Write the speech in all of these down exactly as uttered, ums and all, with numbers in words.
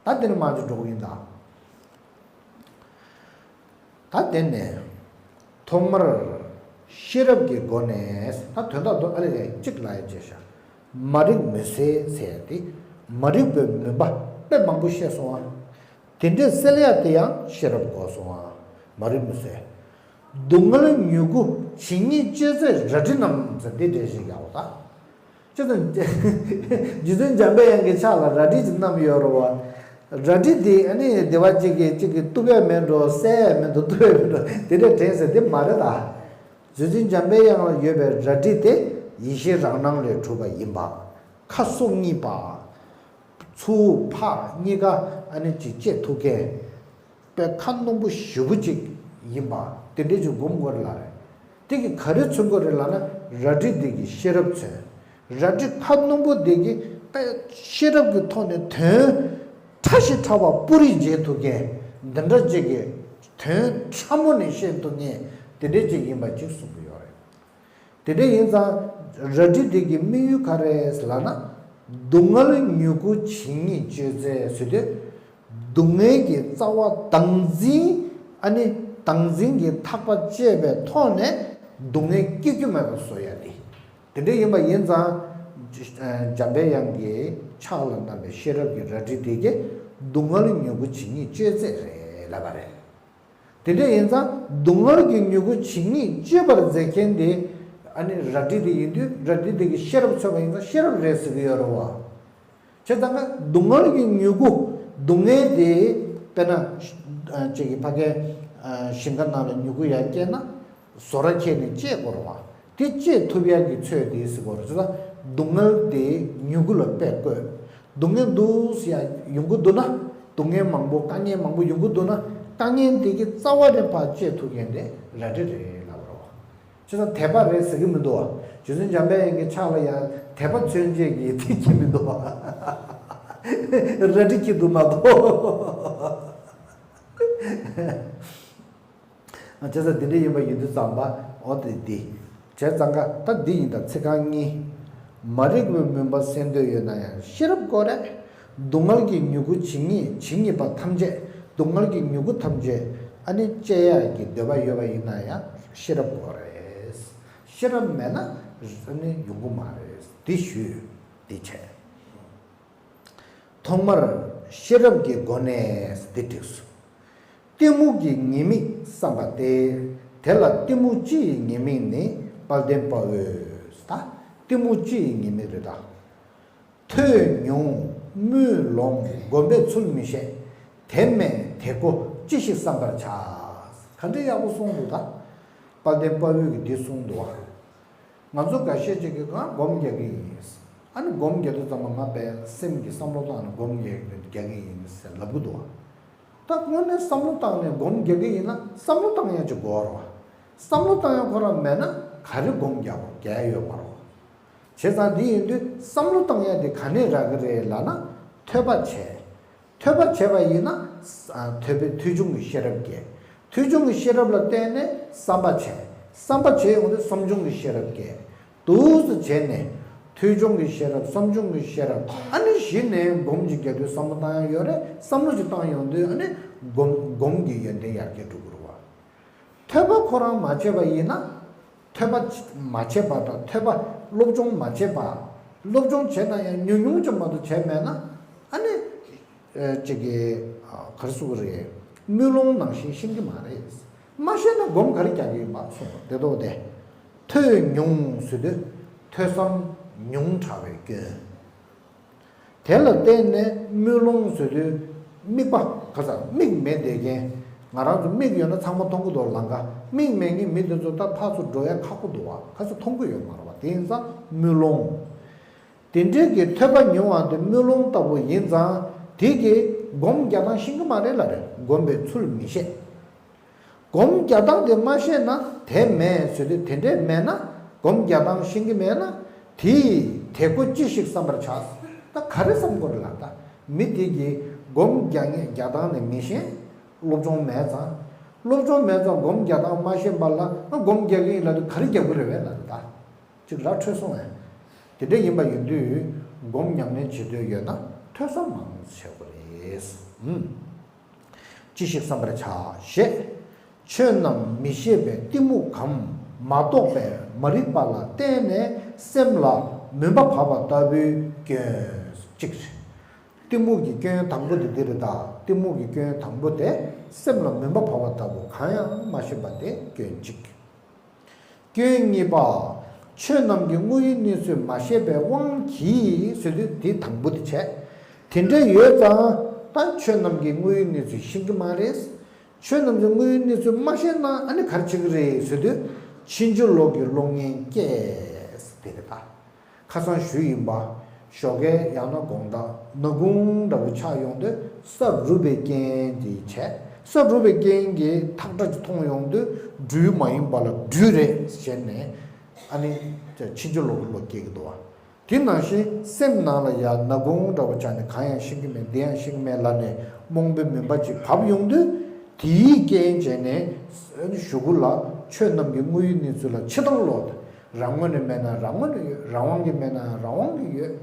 ད་དེ་ནས་མར་ཅིག་འགྲོ་གི་ཡིན་ད། ད་དེ་ནས་ཐོག་མར་ཤེས་རབ་ཀྱི་སྒོ་ནས། ད་དོན་དག་དོ་ཨ་ལེ་གཅིག་ལ་ཡ་བྱས་ཤག་མ་རིག་མུན་སེལ་ཟེར་ཏེ། མ་རིག་པའི་མུན་པ་དཔེ་མང་པོ་བཤད་སོང་ཨ། དེ་འདྲའི་སེལ་ཡ་དེ་ཡང་ཤེས་རབ་དགོས་སོང་ཨ། མ་རིག་མུན་སེལ། སྡུག་བསྔལ་མྱུ་གུ་ཇི་སྙེད་གཅོད་མཛད་རལ་གྲི་རྣམས་ཟེར་འདི་འདྲ་ཞིག་ཡག་པོ་ད། ཅི་ཙམ། རྗེ་བཙུན་འཇམ་པའི་དབྱངས་ཀྱི་ཕྱག་ལ་རལ་གྲི་ཅིག་བསྣམས་ཡོད་རེད་བ། རལ་གྲི་དེ་ཨ་ནི་སྡེ་བ་གཅིག་གིས་གཅིག་གིས་གཏུབ་ཡ་མེད་འགྲོ། བསད་ཡ་མེད་འགྲོ། གཏུབ་ཡ་མེད་འགྲོ། དེ་འདྲ་དྲན་ཟེར་དེ་མ་རེད་ད། རྗེ་བཙུན་འཇམ་པའི་དབྱངས་ལ་ཡོད་པའི་རལ་གྲི་དེ་ཡེ་ཤེས་རང་སྣང་ལས་གྲུབ་པ་ཡིན་པ། ཁ་སོ་གཉིས་པ། ཚུར་ཕར་གཉིས་ཀ་ཨ་ནི་ཅིག་བཅད་ཐུབ་མཁན། དཔེ་ཁ་སྣུམ་པོ་ཞེ་པོ་ཅིག་ཡིན་པ་དེ་འདྲས་ཅིག་སྒོམ་དགོས་རེད་ལབ་རེད། དེ་གིས་ག་རེ་མཚོན་དགོས་རེད་ལབ་ན། རལ་གྲི་འདི་གིས་ཤེས་རབ་མཚོན། རལ་གྲི་ཁ་སྣུམ་པོ་འདི་གིས་དཔེ་ཤེས་རབ་ཀྱི་ཐོག་ནས་དོན་ཕྲ་ཞིང་ཕྲ་བ་སྤུ་རིས་འབྱེད་ཐུབ་མཁན། འདི་འདྲ་ཅིག་གི་དོན་ཕྲ་མོ་ནས་ཤེས་ཐུབ་མཁན་དེ་འདྲས་ཅིག་ཡིན་པ་ཅིག་གསུང་གི་ཡོད་རེད། དེ་འདྲ་ཡིན་ཙང་། རལ་གྲི་འདི་གི་དམིགས་ཡུལ་ག་རེ་ལབ་ན། སྡུག་བསྔལ་མྱུ་གུ་ཇི་སྙེད་གཅོད་མཛད་ཟེར་དུས། སྡུག་བསྔལ་གྱི་རྩ་བ་བདག་འཛིན། ཨ་ནི་བདག་འཛིན་གྱི་ཐག་པ་བཅད་པའི་ཐོག་ནས་སྡུག་བསྔལ་སྐྱེ་རྒྱུ་མེད་པ་བཟོ་ཡ་དེ། དེ་འདྲ་ཡིན་པ་ཡིན་ཙང་། འཇམ་པའི་དབྱངས་ཀྱི་ཕྱག་ལ་བསྣམས་པའི་ཤེས་རབ་ཀྱི་རལ་གྲི་དེ་གིས་སྡུག་བསྔལ་མྱུ་གུ་ཇི་སྙེད་གཅོད་མཛད་རེད་ལབ་པ་རེད། དེ་འདྲ་ཡིན་ཙང་སྡུག་བསྔལ་གྱི་མྱུ་གུ་ཇི་སྙེད་གཅོད་པར་མཛད་མཁན་དེ་ཨ་ནི་རལ་གྲི་དེ་ཡིན་དུས། རལ་གྲི་དེ་གིས་ཤེས་རབ་མཚོན་པ་ཡིན་ཙང་ཤེས་རབ་རེད་ཟེར་གྱི་ཡོད་རེད་བ། བྱས་ཙང་ཀ་སྡུག་བསྔལ་གྱི་མྱུ་གུ། སྡུག་བསྔལ་དེ་དཔེར་ན་ཅིག་གི་ཕ་གའི་ཞིང་ཁ་ནང་ལ་མྱུ་གུ་ཡར་སྐྱེས་ན། ཟོ་ར་ཁྱེར་ནས་བཅད་དགོས་རེད་བ། དེ་བཅད་ཐུབ་ཡག་གི་ཚོད་དེ་ཟེར་དགོས་རེད། བྱས་ཙང་སྡུག་བསྔལ་དེ་མྱུ་གུ་ལ་དཔེ་བཀོད། སྡུག་བསྔལ་འདུག་ཟེར་ཡ་ཡོང་གི་འདུག་ན། སྡུག་བསྔལ་མང་པོ་དཀའ་ངལ་མང་པོ་ཡོང་གི་འདུག་ན། དཀའ་ངལ་དེ་གི་རྩ་བ་ནས་ཕར་བཅད་ཐུབ་མཁན་དེ་རལ་གྲི་རེད་ལབ་པ་རེད་བ། བྱས་ཙང་དད་པ་རེད་ཟེར་གི་མི་འདུག་བ། རྗེ་བཙུན་འཇམ་པའི་དབྱངས་ཀྱི་ཕྱག་ལ་ཡང་དད་པ་མཚོན་བྱེད་ཀྱི་དེ་ཁྱེར་མི་འདུག་བ། རལ་གྲི་ཁྱེར་འདུག་མ་གཏོགས། བྱས་ཙང་འདི་འདྲ་ཡིན་པ་ཡིན་དུས་ཙམ་པ། འོ་དེ་འདི། བྱས་ཙང་ཀ་ད་འདི་ཡིན་ད། ཚིག་རྐང་གཉིས། མ་རིག་པའི་མུན་པ་སེལ་འདོད་ཡོད་ན་ཡང་ཤེས་རབ་དགོས་རེད། སྡུག་བསྔལ་གྱི་མྱུ་གུ་ཇི་སྙེད་ཇི་སྙེད་པ་ཐམས་ཅད། སྡུག་བསྔལ་གྱི་མྱུ་གུ་ཐམས་ཅད་ཨ་ནི་བཅད་ཡག་གི་འདོད་པ་ཡོད་པ་ཡིན་ན་ཡང་ཤེས་རབ་དགོས་རེད། ཤེས་རབ་མེད་ན་ཨ་ནི་ཡོང་གི་མ་རེད། འདི་ཞུས། འདི་བྱས། ཐོག་མར་ཤེས་རབ་ཀྱི་སྒོ་ནས་འདི་བསྒྲིགས་སོ། གཏི་མུག་གི་ཉེས་དམིགས་བསམ་པ་སྟེ། དེ་ལ་གཏི་མུག་སྤྱི་ཡི་ཉེས་དམིགས་ནི། དཔལ་ལྡན་དཔའ་བོས་ད། གཏི་མུག་སྤྱི་ཡི་ཉེས་དམིགས་རེད་ད། ཐོས་མྱོང་དམུས་ལོང་སྒོམ་པས་ཚུལ་མི་ཤེས། དེ་མེད་དེ་ཀོ་ཅི་ཞིག་བསམ་པར་བྱ། ག་འདྲ་ཡག་པོ་གསུངས་འདུག་ད། དཔལ་ལྡན་དཔའ་བོས་ཀྱིས་འདི་གསུངས་འདུག་བ། ང་ཚོ་འགའ་ཤས་ཅིག་གིས་གང་སྒོམ་རྒྱག་གི་ཡིན། ཨ་ནི་སྒོམ་རྒྱག་དུས་ཙམ་པ་ང་དཔེ་སེམས་ཀྱི་བསམ་བློ་བཏང་ནས་སྒོམ་རྒྱག་རྒྱག་གི་ཡིན་ཟེར་ལབ་གི་འདུག་བ། ད་དངོས་གནས་བསམ་བློ་བཏང་ནས་སྒོམ་རྒྱག་གི་ཡིན་ན་བསམ་བློ་བཏང་ཡག་ཅིག་དགོས་རེད་བ། བསམ་བློ་བཏང་ཡག་ཁོ་རང་མེད་ན་ག་རེ་སྒོམ་རྒྱག་དགོས། རྒྱག་ཡག་ཡོད་མ་རེད་བ། བྱས་ཙང་འདི་ཡིན་དུས་བསམ་བློ་བཏང་ཡག་དེ་ག་ནས་རག་གི་རེད་ལབ་ན། ཐོས་པ་བྱས། ཐོས་པ་བྱས་པ་ཡིན་ན། ཨ། ཐོས་པས་ཐོས་བྱུང་གི་ཤེས་རབ་སྐྱེ། ཐོས་བྱུང་གི་ཤེས་རབ་ལ་བརྟེན་ནས་བསམ་པ་བྱས། བསམ་པ་བྱས་ཡོང་དུས་བསམ་བྱུང་གི་ཤེས་རབ་སྐྱེ། འདུག་སེ་བྱས་ནས་ཐོས་བྱུང་གི་ཤེས་རབ། བསམ་བྱུང་གི་ཤེས་རབ། ཨ་ནི་གཞི་ནས་སྒོམ་ཅིག་རྒྱག་དུས་བསམ་བློ་བཏང་ཡག་ཡོད་རེད། བསམ་བློ་ཅིག་བཏང་ཡོང་དུས་ཨ་ནི་སྒོམ་སྒོམ་གྱི་ཡོན་ཏན་ཡར་རྒྱས་འགྲོ་གི་རེད་བ། ཐོས་པ་ཁོ་རང་མ་བྱས་པ་ཡིན་ན། ཐོས་པ་མ་བྱས་པ་དང་། ཐོས་པ་སློབ་སྦྱོང་མ་བྱས་པ། སློབ་སྦྱོང་བྱས་ན་ཡང་ཉུང་ཉུང་ཙམ་མ་གཏོགས་བྱས་མེད་ན། ཨ་ནི་ཨ་ཅིག་གི་ཨ་ག་རེ་ཟེར་དགོས་རེད། དམུས་ལོང་ནང་བཞིན་ཤེས་ཀྱི་མ་རེད། མ་ཤེས་ན་སྒོམ་ག་རེ་རྒྱག་གི་ཡིན་པ་གསུངས་པ་དེ་ཐོག་དེ། ཐོས་མྱོང་ཟེར་དུས་ཐོས་བསམ་ཉུང་དྲགས་པའི་སྐྱོན། དེ་ལ་བརྟེན་ནས་དམུས་ལོང་ཟེར་དུས་མིག་པ་ག་ས་མིག་མེད་བསྡད་མཁན། ང་རང་ཚོ་མིག་ཡོད་ན་ཚང་མ་མཐོང་གི་འདུག་ལམ་ཁ། མིག་མེད་མཁན་མི་དེ་ཚོ་ད་ཕར་ཚུར་འགྲོ་ཡག་ཁག་པོ་འདུག་བ། ག་ས་མཐོང་གི་ཡོད་མ་རེད་བ། དེ་ཡིན་ཙང་དམུས་ལོང་། དེ་འདྲའི་གི་ཐོས་པ་མྱོང་བ་དེ་དམུས་ལོང་ལྟ་བུ་ཡིན་ཙང་། དེ་གིས་སྒོམ་རྒྱག་སྟངས་ཤེས་ཀྱི་མ་རེད་ལབ་རེད། སྒོམ་པའི་ཚུལ་མི་ཤེས། སྒོམ་རྒྱག་སྟངས་དེ་མ་ཤེས་ན། དེ་མེད་ཟེར་དུས་དེ་འདྲས་མེད་ན། སྒོམ་རྒྱག་སྟངས་ཤེས་ཀྱི་མེད་ན། དེས་དེ་ཀོ་ཅི་ཞིག་བསམ་པར་བྱ། ད་ག་རེ་བསམ་དགོས་རེད་ལབ། ད་མི་དེ་གིས་སྒོམ་རྒྱག་ངེས་རྒྱག་སྟངས་ནི་མི་ཤེས། སློབ་སྦྱོང་མེད་ཙང་། སློབ་སྦྱོང་མེད་ཙང་སྒོམ་རྒྱག་སྟངས་མ་ཤེས་པ་ལ། ང་སྒོམ་རྒྱག་གི་ཡིན་ལབ་དུས་ག་རེ་རྒྱག་དགོས་རེད་བས་ལབ། ད་ཅིག་ར་འཕྲོད་སོང་བས། དེ་འདྲ་ཡིན་པ་ཡིན་དུས་སྒོམ་ཉམས་ལེན་བྱེད་འདོད་ཡོད་ན་ཐོས་བསམ་མང་བྱེད་དགོས་རེད། ཅི་ཞིག་བསམ་པར་བྱ་ཞེས། ཆོས་རྣམས་མི་ཤེས་པས་གཏི་མུག་གམ། མ་རྟོགས་པས་མ་རིག་པ་ལ་བརྟེན་ནས་སེམས་ལ་མུན་པ་བབས་པ་ལྟ་བུའི་སྐྱོན་གཅིག་རེད། གཏི་མུག་གི་སྐྱོན་དང་པོ་དེ་འདི་རེད་ད། གཏི་མུག་གི་སྐྱོན་དང་པོ་དེ་སེམས་ལ་མུན་པ་བབས་པ་ལྟ་བུ་གང་ཡང་མ་ཤེས་པ་དེ་སྐྱོན་གཅིག་སྐྱོན་གཉིས་པ། ཆོས་རྣམས་ཀྱི་དངོས་ཡུལ་གནས་ཚུལ་མ་ཤེས་པའི་དབང་གིས་ཟེར་དུས་དེ་དང་པོ་དེ་བྱས། དེ་འདྲ་ཡོད་ཙང་ད་ཆོས་རྣམས་ཀྱི་དངོས་ཡུལ་གནས་ཚུལ་ཤེས་ཀྱི་མ་རེད། ཆོས་རྣམས་ཀྱི་དངོས་ཡུལ་གནས་ཚུལ་མ་ཤེས་ན་ཨ་ནི་ག་རེ་བྱེད་ཀྱི་རེད་ཟེར་དུས་ཕྱིན་ཅི་ལོག་གི་བློ་ངན་སྐྱེས་དེ་རེད་ད། ཁ་སང་ཞུས་ཡིན་པ། ཞོགས་ཀས་ཡང་ན་དགོང་དག་ནག་ཁུང་འདྲ་པོ་ཆགས་ཡོང་དུས་ས་རུབ་པའི་རྐྱེན་གྱིས་བྱས། ས་རུབ་པའི་རྐྱེན་གྱིས་ཐག་སྒྲ་ཅིག་མཐོང་ཡོང་དུས་སྦྲུལ་མ་ཡིན་པ་ལ་སྦྲུལ་རེད་ཟེར་ནས་ཨ་ནི་ཕྱིན་ཅི་ལོག་གི་བློ་སྐྱེ་གི་འདུག་བ། དེ་ནང་བཞིན་སེམས་ནང་ལ་ཡང་ནག་ཁུང་འདྲ་པོ་ཆགས་ནས་གང་ཡང་ཤེས་ཀྱི་མེད། འདི་ཡང་ཤེས་ཀྱི་མེད་ལབ་ནས་རྨོངས་པའི་མུན་པ་ཅིག་བབས་ཡོང་དུས་དེའི་རྐྱེན་བྱས་ནས་གཞུག་གུ་ལ་ཆོས་རྣམས་ཀྱི་དངོས་ཡུལ་གནས་ཚུལ་ལ་ཕྱི་དང་ལོག་ཏུ་རང་ངོས་ནས་མེད་ན་རང་ངོས་ནས་ཡོད། རང་དབང་གིས་མེད་ན་རང་དབང་གིས་ཡོད།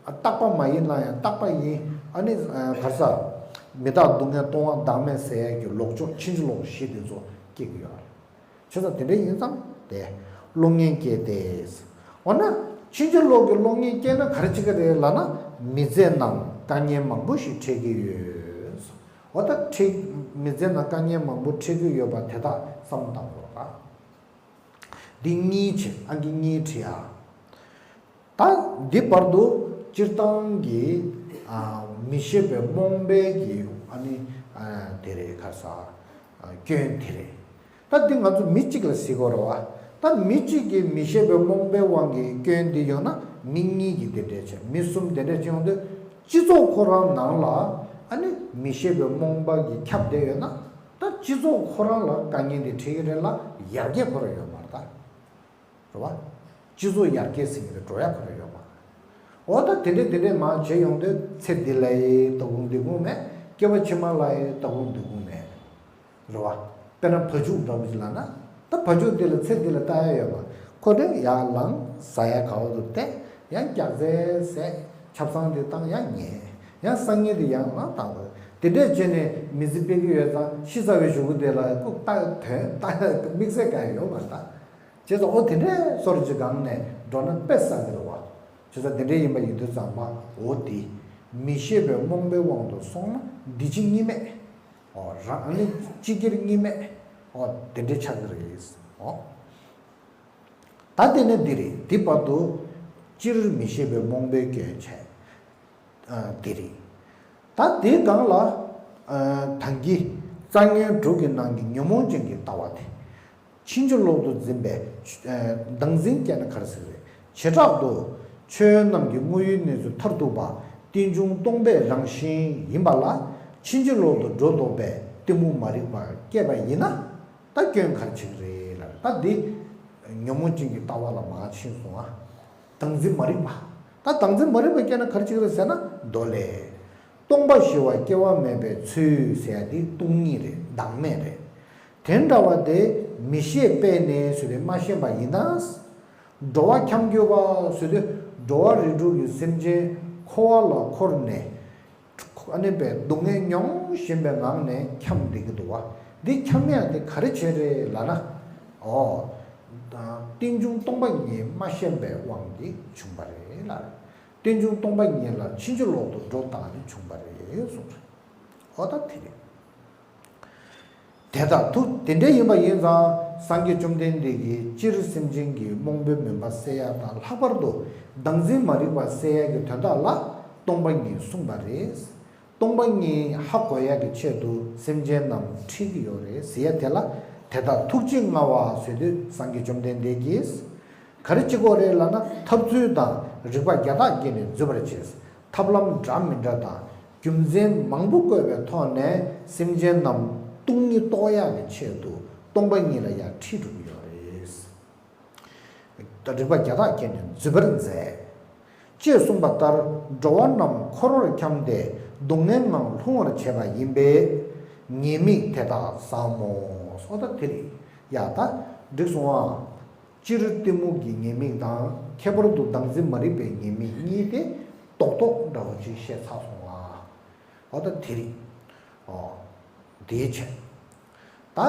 རྟག་པ་མ་ཡིན་ན་ཡང་རྟག་པ་ཡིན། ཨ་ནི་ག་རེ་ཟ། མི་རྟག་སྡུག་བསྔལ་སྟོང་པ་བདག་མེད་ཟེར་ཡག་གི་ལོག་ཕྱོགས་ཕྱིན་ཅི་ལོག་བཞི་དེ་ཚོ་སྐྱེ་གི་ཡོད་རེད། བྱས་ཙང་དེ་འདྲ་ཡིན་ཙང་དེ་བློ་ངན་སྐྱེས་ཏེ། འོ་ན་ཕྱིན་ཅི་ལོག་གི་བློ་ངན་སྐྱེས་ན་ག་རེ་བྱེད་ཀྱི་རེད་ལབ་ན་མི་ཚེ་ནང་དཀའ་ངལ་མང་པོ་ཞིག་འཕྲད་ཀྱི་ཡོད། འོ་ད་འཕྲད། མི་ཚེ་ནང་དཀའ་ངལ་མང་པོ་འཕྲད་ཀྱི་ཡོད་པ་དེ་དག་བསམ་བློ་བཏང་རོགས་ཨ། འདི་གཉིས་བྱེད། ཨང་ཀི་གཉིས་བྲིས་ཨ། ད་འདི་བར་དུ་སྤྱིར་བཏང་གི་ཨ་མི་ཤེས་པའི་རྨོངས་པའི་གི་ཨ་ནི་ཨ་དེ་རེད་ག་རེ་ཟ། ཨ་སྐྱོན་དེ་རེད། ད་འདི་ང་ཚོ་མི་གཅིག་ལ་གཟིགས་དགོས་རེད་བ། ད་མི་གཅིག་གིས་མི་ཤེས་པའི་རྨོངས་པའི་དབང་གིས་སྐྱོན་འདི་ཡོང་ན་མི་གཉིས་ཀྱིས་དེ་འདྲས་བྱས། མི་གསུམ་དེ་འདྲས་བྱས་ཡོང་དུས་སྤྱི་ཚོགས་ཁོ་རང་ནང་ལ་ཨ་ནི་མི་ཤེས་པའི་རྨོངས་པ་གིས་ཁྱབ་བསྡད་ཡོད་ན་ད་སྤྱི་ཚོགས་ཁོ་རང་ལ་དཀའ་ངལ་འདི་འཕྲད་ཀྱི་རེད་ལ་ཡར་རྒྱས་ཁོ་རང་ཡོད་མ་རེད་ད། རེད་བ། སྤྱི་ཚོགས་ཡར་རྒྱས་ཟེར་གྱི་དེ་འགྲོ་ཡ་ཁོ་རང་ཡོད་མ་རེད། འོ་ད་དེ་འདྲས་དེ་འདྲས་མང་བྱས་ཡོང་དུས་ཚེ་འདི་ལ་ཡི་ལྟ་བུ་འདི་གུང་མེད། སྐྱེ་བ་ཕྱི་མ་ལ་ཡི་ལྟ་བུ་འདི་གུང་མེད། རེད་བ། དཔེར་ན་བ་ཕྱུགས་འདྲ་བོ་ཅིག་ལབ་ན། ད་བ་ཕྱུགས་འདི་ལ་ཚེ་འདི་ལ་ལྟ་ཡ་ཡོད་མ། ཁོ་དེ་ཡར་ལངས་ཟ་ཡ་ག་བ་འདུག་སྟེ། ཡང་རྒྱགས་ཚལ་ཟས། ཆབ་གསང་འདི་བཏང་ཡང་ཉལ། ཡང་སང་ཉིན་འདི་ཡང་ལངས་བཏང་དགོས། དེ་འདྲས་བྱས་ནས་མི་ཚེ་སྤེལ་གྱི་ཡོད་ཙང་ཤི་ཚར་བའི་གཞུག་གུ་དེ་ལ་ལྐུགས་ལྟ་དོན་ལྟ་དམིགས་བསལ་གང་ཡང་ཡོད་མ་རེད་ད། བྱས་ཙང་ཨོ་དེ་འདྲའི་སོར་གྱི་སྒང་ནས་འགྲོ་ན་དཔེ་བསགས་ཀྱི་རེད་བ། བྱས་ཙང་དེ་འདྲའི་ཡིན་པ་ཡིན་དུས་ཙམ་པ་ཨོ་དེ་མི་ཤེས་པའི་རྨོངས་པའི་དབང་དུ་སོང་ན་འདི་ཕྱི་གཉིས་མེད། ཨོ་རང་ནི་སྤྱི་སྒེར་གཉིས་མེད། ཨོ་དེ་འདྲའི་ཆགས་ཀྱི་རེད། ཨོ་ད་དེ་ནི་འདི་རེད། འདི་བར་དུ་སྤྱིར་མི་ཤེས་པའི་རྨོངས་པའི་སྐྱོན་བྱས། ཨ་དེ་རེད། ད་དེའི་སྒང་ལ་ཨ་ད་གིན་རྩ་ངན་དྲུག་གི་ནང་གི་ཉོན་མོངས་ཅན་གྱི་ལྟ་བ་དེ། ཕྱིན་ཅི་ལོག་ཏུ་འཛིན་པའི་ཨ་བདག་འཛིན་སྐྱེས་ན་ག་རེ་ཟེར་རེད། བྱེ་བྲག་ཏུ་ཆོས་རྣམས་ཀྱི་དངོས་ཡུལ་གནས་ཚུལ་མཐར་ཐུག་པ་རྟེན་འབྱུང་སྟོང་པའི་རང་བཞིན་ཡིན་པ་ལ་ཕྱིན་ཅི་ལོག་ཏུ་སྒྲོ་འདོགས་པའི་གཏི་མུག་མ་རིག་པ་སྐྱེས་པ་ཡིན་ན་ད་སྐྱོན་ག་རེ་ཆགས་ཀྱི་རེད་ལབ་རེད། ད་འདི་ཉོན་མོངས་ཅན་གྱི་ལྟ་བ་ལ་མར་ཕྱིན་སོང་ཨ། བདག་འཛིན་མ་རིག་པ། ད་བདག་འཛིན་མ་རིག་པ་སྐྱེས་ན་ག་རེ་ཆགས་ཀྱི་རེད་ཟེར་ན་མདོ་ལས། སྟོང་པ་ཞི་བ་སྐྱེ་བ་མེད་པའི་ཚུལ་ཟེར་ཡ་དེ་སྟོང་ཉིད་རེད། བདག་མེད་རེད། དེ་འདྲ་བ་དེ་མི་ཤེས་པས་ནས་ཟེར་ཏེ་མ་ཤེས་པ་ཡིན་ན། འགྲོ་བ་འཁྱམས་གྱུར་པ་ཟེར་ཏེ་འགྲོ་བ་རིགས་དྲུག་གི་སེམས་ཅན་འཁོར་བ་ལ་འཁོར་ནས། ཨ་ནི་པའི་སྡུག་བསྔལ་མྱོང་བཞིན་པའི་ངང་ནས་འཁྱམས་བསྡད་ཀྱི་འདུག་བ། འདི་འཁྱམས་ཡ་དེ་ག་རེ་བྱས་རེད་ལབ་ན། ཨོ། རྟེན་འབྱུང་སྟོང་པ་ཉིད་མ་ཤེས་པའི་དབང་གིས་བྱུང་བ་རེད་ལབ། རྟེན་འབྱུང་སྟོང་པ་ཉིད་ལ་ཕྱིན་ཅི་ལོག་ཏུ་སྒྲོ་བཏགས་ནས་བྱུང་བ་རེད་གསུངས་རེད། ཨོ་ད་དེ་རེད། དེ་ལྟར་ཐུག་དེ་འདྲ་ཡིན་པ་ཡིན་ཙང་སངས་རྒྱས་བཅོམ་ལྡན་འདས་ཀྱིས་སྤྱིར་སེམས་ཅན་གྱི་རྨོངས་པའི་མུན་པ་སེལ་ཡ་དང་ལྷག་པར་དུ་བདག་འཛིན་མ་རིག་པ་སེལ་ཡ་གི་དོན་དག་ལ་སྟོང་པ་ཉིད་གསུངས་པ་རེད། སྟོང་པ་ཉིད་ཧ་གོ་ཡ་གི་ཆེད་དུ་སེམས་ཅན་རྣམས་ཁྲིད་ཀྱི་ཡོད་རེད་ཟེར་ཡ་དེ་ལ་དེ་ལྟར་ཐུགས་རྗེ་མངའ་བ་ཟེར་དུས་སངས་རྒྱས་བཅོམ་ལྡན་འདས་ཀྱིས་ག་རེ་བྱེད་དགོས་རེད་ལབ་ན་ཐབས་ཚུལ་དང་རིགས་པ་བརྒྱ་ཕྲག་བརྒྱད་ནས་འཛུད་པར་བྱས། ཐབས་ལམ་འདྲ་མི་འདྲ་དང་རྒྱུ་མཚན་མང་པོ་བཀོད་པའི་ཐོག་ནས་སེམས་ཅན་རྣམས་སྟོང་ཉིད་རྟོགས་ཡག་གི་ཆེད་དུ་སྟོང་པ་ཉིད་ལ་ཡང་ཁྲིད་འགྲོ་གི་ཡོད་རེད། རིགས་པ་བརྒྱ་ཕྲག་བརྒྱད་ནས་འཛུད་པར་མཛད། ཅེས་གསུངས་པ་ལྟར་འགྲོ་བ་རྣམས་འཁོར་བར་འཁྱམས་ཏེ་སྡུག་བསྔལ་ངང་ལྷུང་བར་བྱེད་པ་ཡིན་པས་ཉེས་དམིགས་དེ་དག་བསམ་མོ། སོ་ད་དེ་རེད་ཡ་ད་འགྲིག་སོང་ཨ། སྤྱིར་གཏི་མུག་གི་ཉེས་དམིགས་དང་ཁྱད་པར་དུ་བདག་འཛིན་མ་རིག་པའི་ཉེས་དམིགས་གཉིས་དེ་རྡོག་རྡོག་འདྲ་བོ་ཅིག་བཤད་ཚར་སོང་ཨ། འོ་ད་དེ་རེད། འོ། དེའི་ཕྱིར། ད།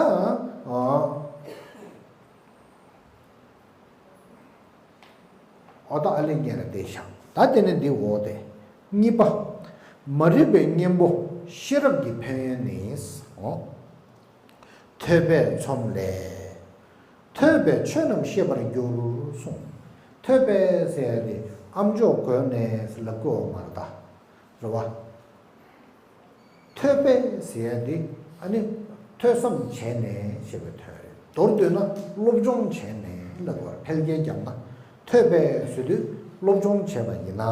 འོ། འོ་ད་ཨ་ལས་ཉེ་ར་དེ་བཞག་ད་དེ་ནི་འདི་འོ་དེ། གཉིས་པ། མ་རིག་པའི་གཉེན་པོ་ཤེས་རབ་ཀྱི་ཕན་ཡོན་ནི། འོ། ཐོས་པས་ཚོམས་ལས། ཐོས་པས་ཆོས་རྣམས་ཤེས་པར་འགྱུར་གསུངས། ཐོས་པས་ཟེར་ཡ་དེ་ཨམ་ཅོག་གོན་ནས་ལབ་དགོས་པ་མ་རེད་ད། རེད་བ། ཐོས་པས་ཟེར་ཡ་དེ་ཨ་ནི་ཐོས་བསམ་བྱས་ནས་ཞེས་པའི་དོན་རེད། མདོར་བསྡུས་ན་སློབ་སྦྱོང་བྱས་ནས་ལབ་དགོས་རེད། ཕལ་སྐད་བརྒྱབ་ན་ཐོས་པས་ཟེར་དུས་སློབ་སྦྱོང་བྱས་པ་ཡིན་ན།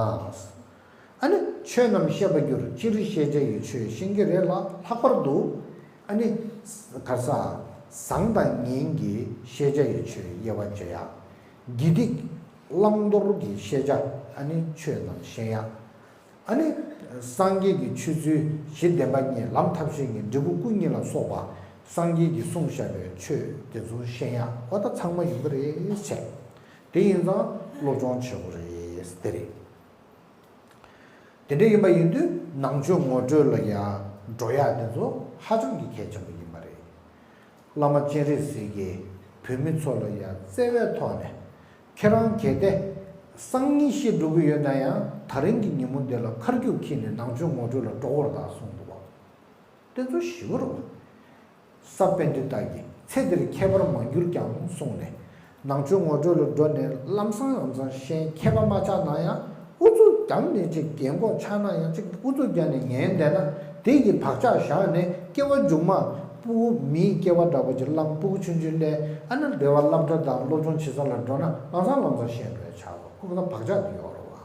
ཨ་ནི་ཆོས་རྣམས་ཤེས་པར་འགྱུར། སྤྱིར་ཤེས་བྱ་ཡི་ཆོས་ཤེས་ཀྱི་རེད་ལ། ལྷག་པར་དུ་ཨ་ནི་ག་ས་བཟང་དང་ངན་གྱི་ཤེས་བྱ་ཡི་ཆོས་དབྱེ་བ་འབྱེད་ཡག་དགེ་སྡིག་བླང་དོར་གྱི་ཤེས་བྱ་ཨ་ནི་ཆོས་རྣམས་ཤེས་ཡག་ཨ་ནི་སངས་རྒྱས་ཀྱི་ཆོས་ཚུལ་གཞི་བདེན་པ་གཉིས། ལམ་ཐབས་ཤེས་གཉིས། འབྲས་བུ་སྐུ་གཉིས་ལ་སོགས་པ་སངས་རྒྱས་ཀྱིས་གསུངས་བཞག་པའི་ཆོས་དེ་ཚོ་ཤེས་ཡག་འོ་ད་ཚང་མ་ཡོང་གི་རེད་བྱས། དེ་ཡིན་ཙང་སློབ་སྦྱོང་བྱེད་དགོས་རེད་དེ་རེད། དེ་འདྲ་ཡིན་པ་ཡིན་དུས་ནང་ཆོས་ངོ་སྤྲོད་ལ་ཡང་འགྲོ་ཡག་དེ་ཚོ་ཧ་ཅང་གི་གལ་ཆེན་པོ་ཡིན་པ་རེད། བླ་མ་སྤྱན་རས་གཟིགས་ཀྱིས་བོད་མི་ཚོ་ལ་ཡང་བརྩེ་བའི་ཐོག་ནས་ཁྱེད་རང་གལ་ཏེ་སང་ཉིན་ཤི་འགྲོ་གི་ཡོད་ན་ཡང་ད་རིང་གི་ཉིན་མོ་འདི་ལ་ཁ་རྒྱུག་ཁྱེར་ནས་ནང་ཆོས་ངོ་སྤྲོད་ལ་འགྲོ་དགོས་རེད་ད་གསུངས་འདུག་བ། དེ་ཚོ་ཞི་བ་རེད་བ། ས་པཎྜི་ཏ་གིས་ཚེ་འདིར་ཁྱད་པར་མ་གྱུར་ཀྱང་གསུངས་ནས། ནང་ཆོས་ངོ་སྤྲོད་ལ་འགྲོ་ནས་ལམ་སང་ལམ་སང་ཤེས་མཁས་པ་མ་ཆགས་ན་ཡང་ཨུ་ཚུགས་རྒྱབ་ནས་ཅིག་རྒན་གོག་ཆགས་ན་ཡང་ཅིག་ཨུ་ཚུགས་རྒྱབ་ནས་ཉན་བསྡད་ན་དེ་ཡི་བག་ཆགས་བཞག་ནས་སྐྱེ་བ་མཇུག་མ་སྤུ་གུ་མིའི་སྐྱེ་བ་འདྲ་པོ་ཅིག་བླངས། སྤུ་གུ་ཆུང་ཆུང་ལས་ཨ་ནི་སྡེ་བ་སློབ་གྲྭ་དང་སློབ་སྦྱོང་བྱེད་ས་ལ་འགྲོ་ན་ལམ་སང་ལམ་སང་ཤེས་འགྲོ་ཡ་ཆགས་པ་ཁོ་གི་བག་ཆགས་དེ་ཡོད་རེད་བ།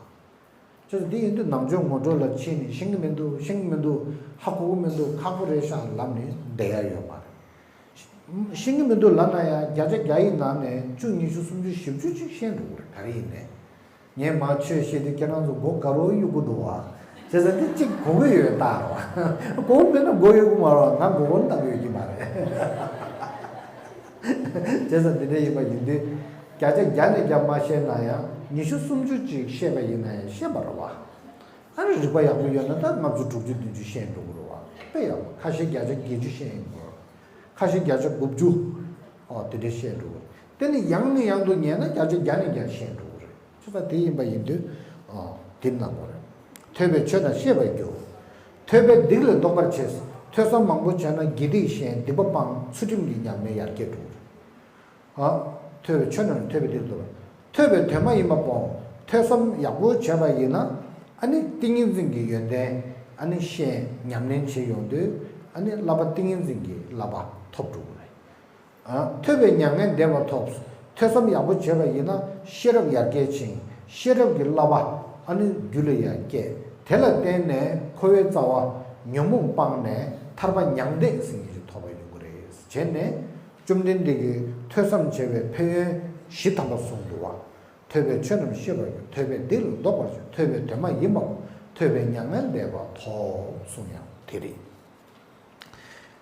ཅེས་འདི་ཡིན་དུས་ནང་ཆོས་ངོ་སྤྲོད་ལ་ཕྱིན་ནས་ཤེས་ཀྱི་མི་འདུག་ཤེས་ཀྱི་མི་འདུག་ཧ་གོ་གི་མི་འདུག་ཁག་པོ་རེད་ཤག་ལབ་ནས་བསྡད་ཡ་ཡོད་མ་རེད། ཤེས་ཀྱི་མི་འདུག་ལབ་ན་ཡང་བརྒྱ་ཆ་བརྒྱ་ཡི་ནང་ནས་བཅུ་ཉི་ཤུ་སུམ་ཅུ་བཞི་བཅུ་ཅིག་ཤེས་འགྲོ་གི་རེད། ག་རེ་ཡིན་ནས་ངས་མ་ཆོས་བཤད་དུས་ཁྱེད་རང་ཚོ་མགོ་དགའ་རོགས་གཡུག་གི་འདུག་བ། བྱས་ཙང་འདི་གཅིག་གོ་གི་ཡོད་ད་རོ། གོ་གི་མེད་ན་མགོ་གཡུག་གི་མ་རོགས། ང་མགོ་སྐོར་བཏང་གི་ཡོད་ཀྱི་མ་རེད། བྱས་ཙང་འདི་འདྲ་ཡིན་པ་ཡིན་དུས་བརྒྱ་ཆ་བརྒྱ་ནས་བརྒྱ་མ་ཤེས་ན་ཡང་ཉི་ཤུ་སུམ་ཅུ་ཅིག་ཤེས་པ་ཡིན་ན་ཡང་ཤེས་པ་རེད་བ། ཨ་ནི་རིག་པ་ཡག་པོ་ཡོད་ན་ད་ལྔ་བཅུ་དྲུག་ཅུ་བདུན་ཅུ་ཤེས་འགྲོ་གི་རེད་བ། དཔེ་ཡག་པོ་ཁ་ཤས་བརྒྱ་ཆ་བརྒྱད་ཅུ་ཤེས་ཡོང་གི་རེད། ཁ་ཤས་བརྒྱ་ཆ་དགུ་བཅུ། ཨོ་དེ་འདྲ་ཤེས་འགྲོ་གི་རེད། དེ་ནི་ཡང་ནས་ཡང་དུ་ཉན་ན་བརྒྱ་ཆ་བརྒྱ་ནས་བརྒྱ་ཤེས་འགྲོ་གི་རེད། ཆོས་ད་དེ་ཡིན་པ་ཡིན་དུས་ཨོ་དེ་གནང་དགོས་རེད། ཐོས་པས་ཆོས་རྣམས་ཤེས་པར་འགྱུར། ཐོས་པས་སྡིག་ལས་ལྡོག་པར་བྱེད། ཐོས་བསམ་མང་པོ་བྱས་ན་དགེ་སྡིག་ཞན། སྡིག་པ་སྤང་། ཚུལ་ཁྲིམས་ཀྱི་ཉམས་ལེན་ཡར་རྒྱས་འགྲོ་གི་རེད། ཨ། ཐོས་པས་ཆོས་རྣམས་ཐོས་པས་འདིར་འདུག་ཐོས་པའི་དོན་མ་ཡིན་པ་སྤོང་། ཐོས་བསམ་ཡག་པོ་བྱས་པ་ཡིན་ན། ཨ་ནི་ཏིང་ངེ་འཛིན་གྱི་ཡོན་ཏན་ཨ་ནི་ཤེས་ཉམས་ལེན་བྱེད་ཡོང་དུས་ཨ་ནི་བསླབ་པ་ཏིང་ངེ་འཛིན་གྱི་བསླབ་པ་ཐོབ་འགྲོ་གི་རེད། ཨ། ཐོས་པས་མྱ་ངན་འདས་པ་ཐོབ། ཐོས་བསམ་ཡག་པོ་བྱས་པ་ཡིན་ན་ཤེས་རབ་ཡར་རྒྱས་ཕྱིན། ཤེས་རབ་ཀྱི་བསླབ་པ་ཨ་ནི་རྒྱུད་ལ་ཡར་སྐྱེས། དེ་ལ་བརྟེན་ནས་འཁོར་བའི་རྩ་བ་ཉོན་མོངས་སྤངས་ནས་ཐར་པ་མྱང་འདས་ཟེར་མཁན་ཞིག་ཐོབ་པ་ཡོང་གི་རེད། བྱས་ནས། བཅོམ་ལྡན་འདས་ཀྱིས་ཐོས་བསམ་བྱས་པའི་ཕན་ཡོན་བཞི་དམ་པ་གསུངས་འདུག་བ། ཐོས་པས་ཆོས་རྣམས་ཤེས་པར་འགྱུར། ཐོས་པས་སྡིག་ལས་ལྡོག་པར་འགྱུར། ཐོས་པའི་དོན་མ་ཡིན་པ་སྤོང་། ཐོས་པས་མྱ་ངན་འདས་པ་ཐོབ་གསུངས་ཡང་དེ་རེད།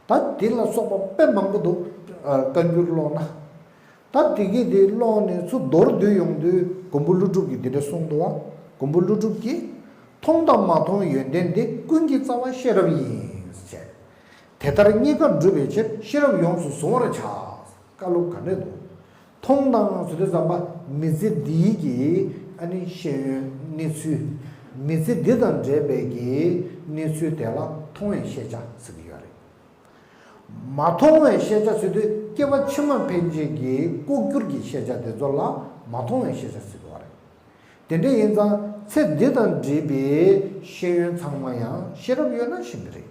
ད་དེ་ལ་སོགས་པ་དཔེ་མང་པོ་འདུག་ཨ། བཀའ་འགྱུར་ཀློག་ན། ད་དེ་གི་དེ་ཀློག་ནས་ཚུར་མདོར་བསྡུས་ཡོང་དུས་མགོན་པོ་ཀླུ་སྒྲུབ་ཀྱིས་འདི་འདྲ་གསུངས་འདུག་བ། མགོན་པོ་ཀླུ་སྒྲུབ་ཀྱིས། མཐོང་དང་མ་མཐོང་ཡོན་ཏན་འདི། ཀུན་གྱི་རྩ་བ་ཤེས་རབ་ཡིན། ཞེས། དེ་ལྟར་རྙེད་དཀའ་སྒྲུབ་པའི་ཕྱིར། ཤེས་རབ་ཡོངས་སུ་གཟུང་བར་བྱ། བཀའ་སློབ་ག་འདྲས་འདུག་མཐོང་དང་ཟེར་དུས་ཙམ་པ་མི་ཚེ་འདིའི་གི་ཨ་ནི་ཤེས་ཡོན་གནས་ཚུལ། མི་ཚེ་འདི་དང་འབྲེལ་བའི་གི་གནས་ཚུལ་དེ་ལ་མཐོང་བའི་ཤེས་བྱ་ཟེར་གི་ཡོད་རེད། མ་མཐོང་བའི་ཤེས་བྱ་ཟེར་དུས་སྐྱེ་བ་ཕྱི་མ་ཕན་ཆད་ཀྱི་ལྐོག་གྱུར་གྱི་ཤེས་བྱ་དེ་ཚོ་ལ་མ་མཐོང་བའི་ཤེས་བྱ་ཟེར་གི་ཡོད་རེད། དེ་འདྲ་ཡིན་ཙང་ཚེ་འདི་དང་འབྲེལ་བའི་ཤེས་ཡོན་ཚང་མ་ཡང་ཤེས་རབ་ཡོད་ན་ཤེས་ཀྱི་རེད།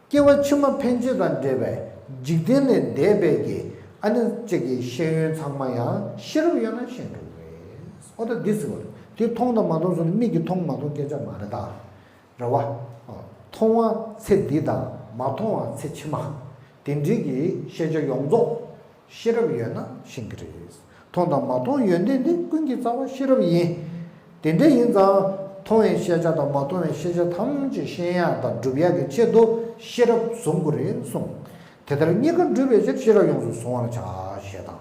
སྐྱེ་བ་ཕྱི་མ་ཕན་ཆད་དང་འབྲེལ་བའི་འཇིག་རྟེན་ལས་འདས་པའི་གི་ཨ་ནི་གཅིག་གི་ཤེས་ཡོན་ཚང་མ་ཡང་ཤེས་རབ་ཡོད་ན་ཤེས་འགྲོ་གི་རེད། ཨོ་ད་འདི་ཟེར་བ་རེད། དེ་མཐོང་དང་མ་མཐོང་ཟེར་ནས་མིག་གིས་མཐོང་མ་མཐོང་སྐད་ཆ་མ་རེད་ད། རེད་བ། མཐོང་བ་ཚེ་འདི་དང་མ་མཐོང་བ་ཚེ་ཕྱི་མ། དེ་འདྲའི་གི་ཤེས་བྱ་ཡོངས་རྫོགས་ཤེས་རབ་ཡོད་ན་ཤེས་ཀྱི་རེད། མཐོང་དང་མ་མཐོང་ཡོན་ཏན་འདི། ཀུན་གྱི་རྩ་བ་ཤེས་རབ་ཡིན། དེ་འདྲ་ཡིན་ཙང་མཐོང་བའི་ཤེས་བྱ་དང་མ་མཐོང་བའི་ཤེས་བྱ་ཐམས་ཅད་ཤེས་ཡག་དང་སྒྲུབ་ཡག་གི་ཆེད་དུ་ཤེས་རབ་གཟུང་དགོས་རེད་གསུངས། དེ་ལྟར་རྙེད་དཀའ་སྒྲུབ་པའི་ཕྱིར། ཤེས་རབ་ཡོངས་སུ་གཟུང་བར་བྱ། ཞེས་དང་།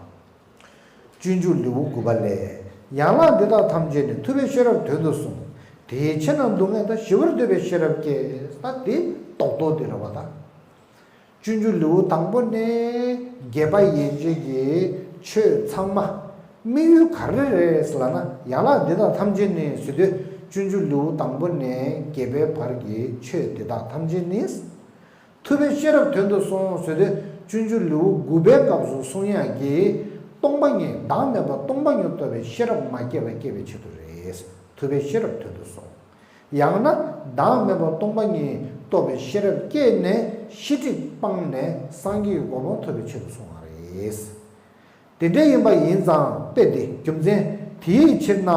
སྤྱོད་འཇུག་ལེའུ་དགུ་པ་ལས། ཡན་ལག་འདི་དག་ཐམས་ཅད་ནི། ཐུབ་པས་ཤེས་རབ་དོན་དུ་གཟུང་། དེའི་ཕྱིར་ན་སྡུག་བསྔལ་དང་། ཞི་བར་འདོད་པའི་ཤེས་རབ་སྐྱེ། ད་དེ་རྡོག་རྡོག་དེ་རེད་བ་ད། སྤྱོད་འཇུག་ལེའུ་དང་པོ་ནས་རྒྱས་པ་ཡན་ཆད་ཀྱི་ཆོས་ཚང་མ་དམིགས་ཡུལ་ག་རེ་རེད་ལབ་ན། ཡན་ལག་འདི་དག་ཐམས་ཅད་ནི་ཟེར་དུས། སྤྱོད་འཇུག་ལེའུ་དང་པོ་ནས་བརྒྱད་པའི་བར་གྱི་ཆོས་འདི་དག་ཐམས་ཅད་ནི། ཐུབ་པའི་ཤེས་རབ་དོན་དུ་གསུངས་ཟེར་དུས། སྤྱོད་འཇུག་ལེའུ་དགུ་པའི་སྐབས་སུ་གསུང་ཡག་གི་སྟོང་པ་ཉིད། བདག་མེད་པ་སྟོང་པ་ཉིད་རྟོགས་པའི་ཤེས་རབ་མ་སྐྱེས་པ་སྐྱེ་བའི་ཆེད་དུ་རེད། ཐུབ་པའི་ཤེས་རབ་དོན་དུ་གསུངས། ཡང་ན་བདག་མེད་པ་སྟོང་པ་ཉིད་རྟོགས་པའི་ཤེས་རབ་སྐྱེས་ནས་ཤེས་སྒྲིབ་སྤངས་ནས་སངས་རྒྱས་ཀྱི་གོ་འཕང་ཐོབ་པའི་ཆེད་དུ་གསུངས་པ་རེད། དེ་འདྲ་ཡིན་པ་ཡིན་ཙང་དཔེ་དེ་རྒྱུ་མཚན། དེའི་ཕྱིར་ན་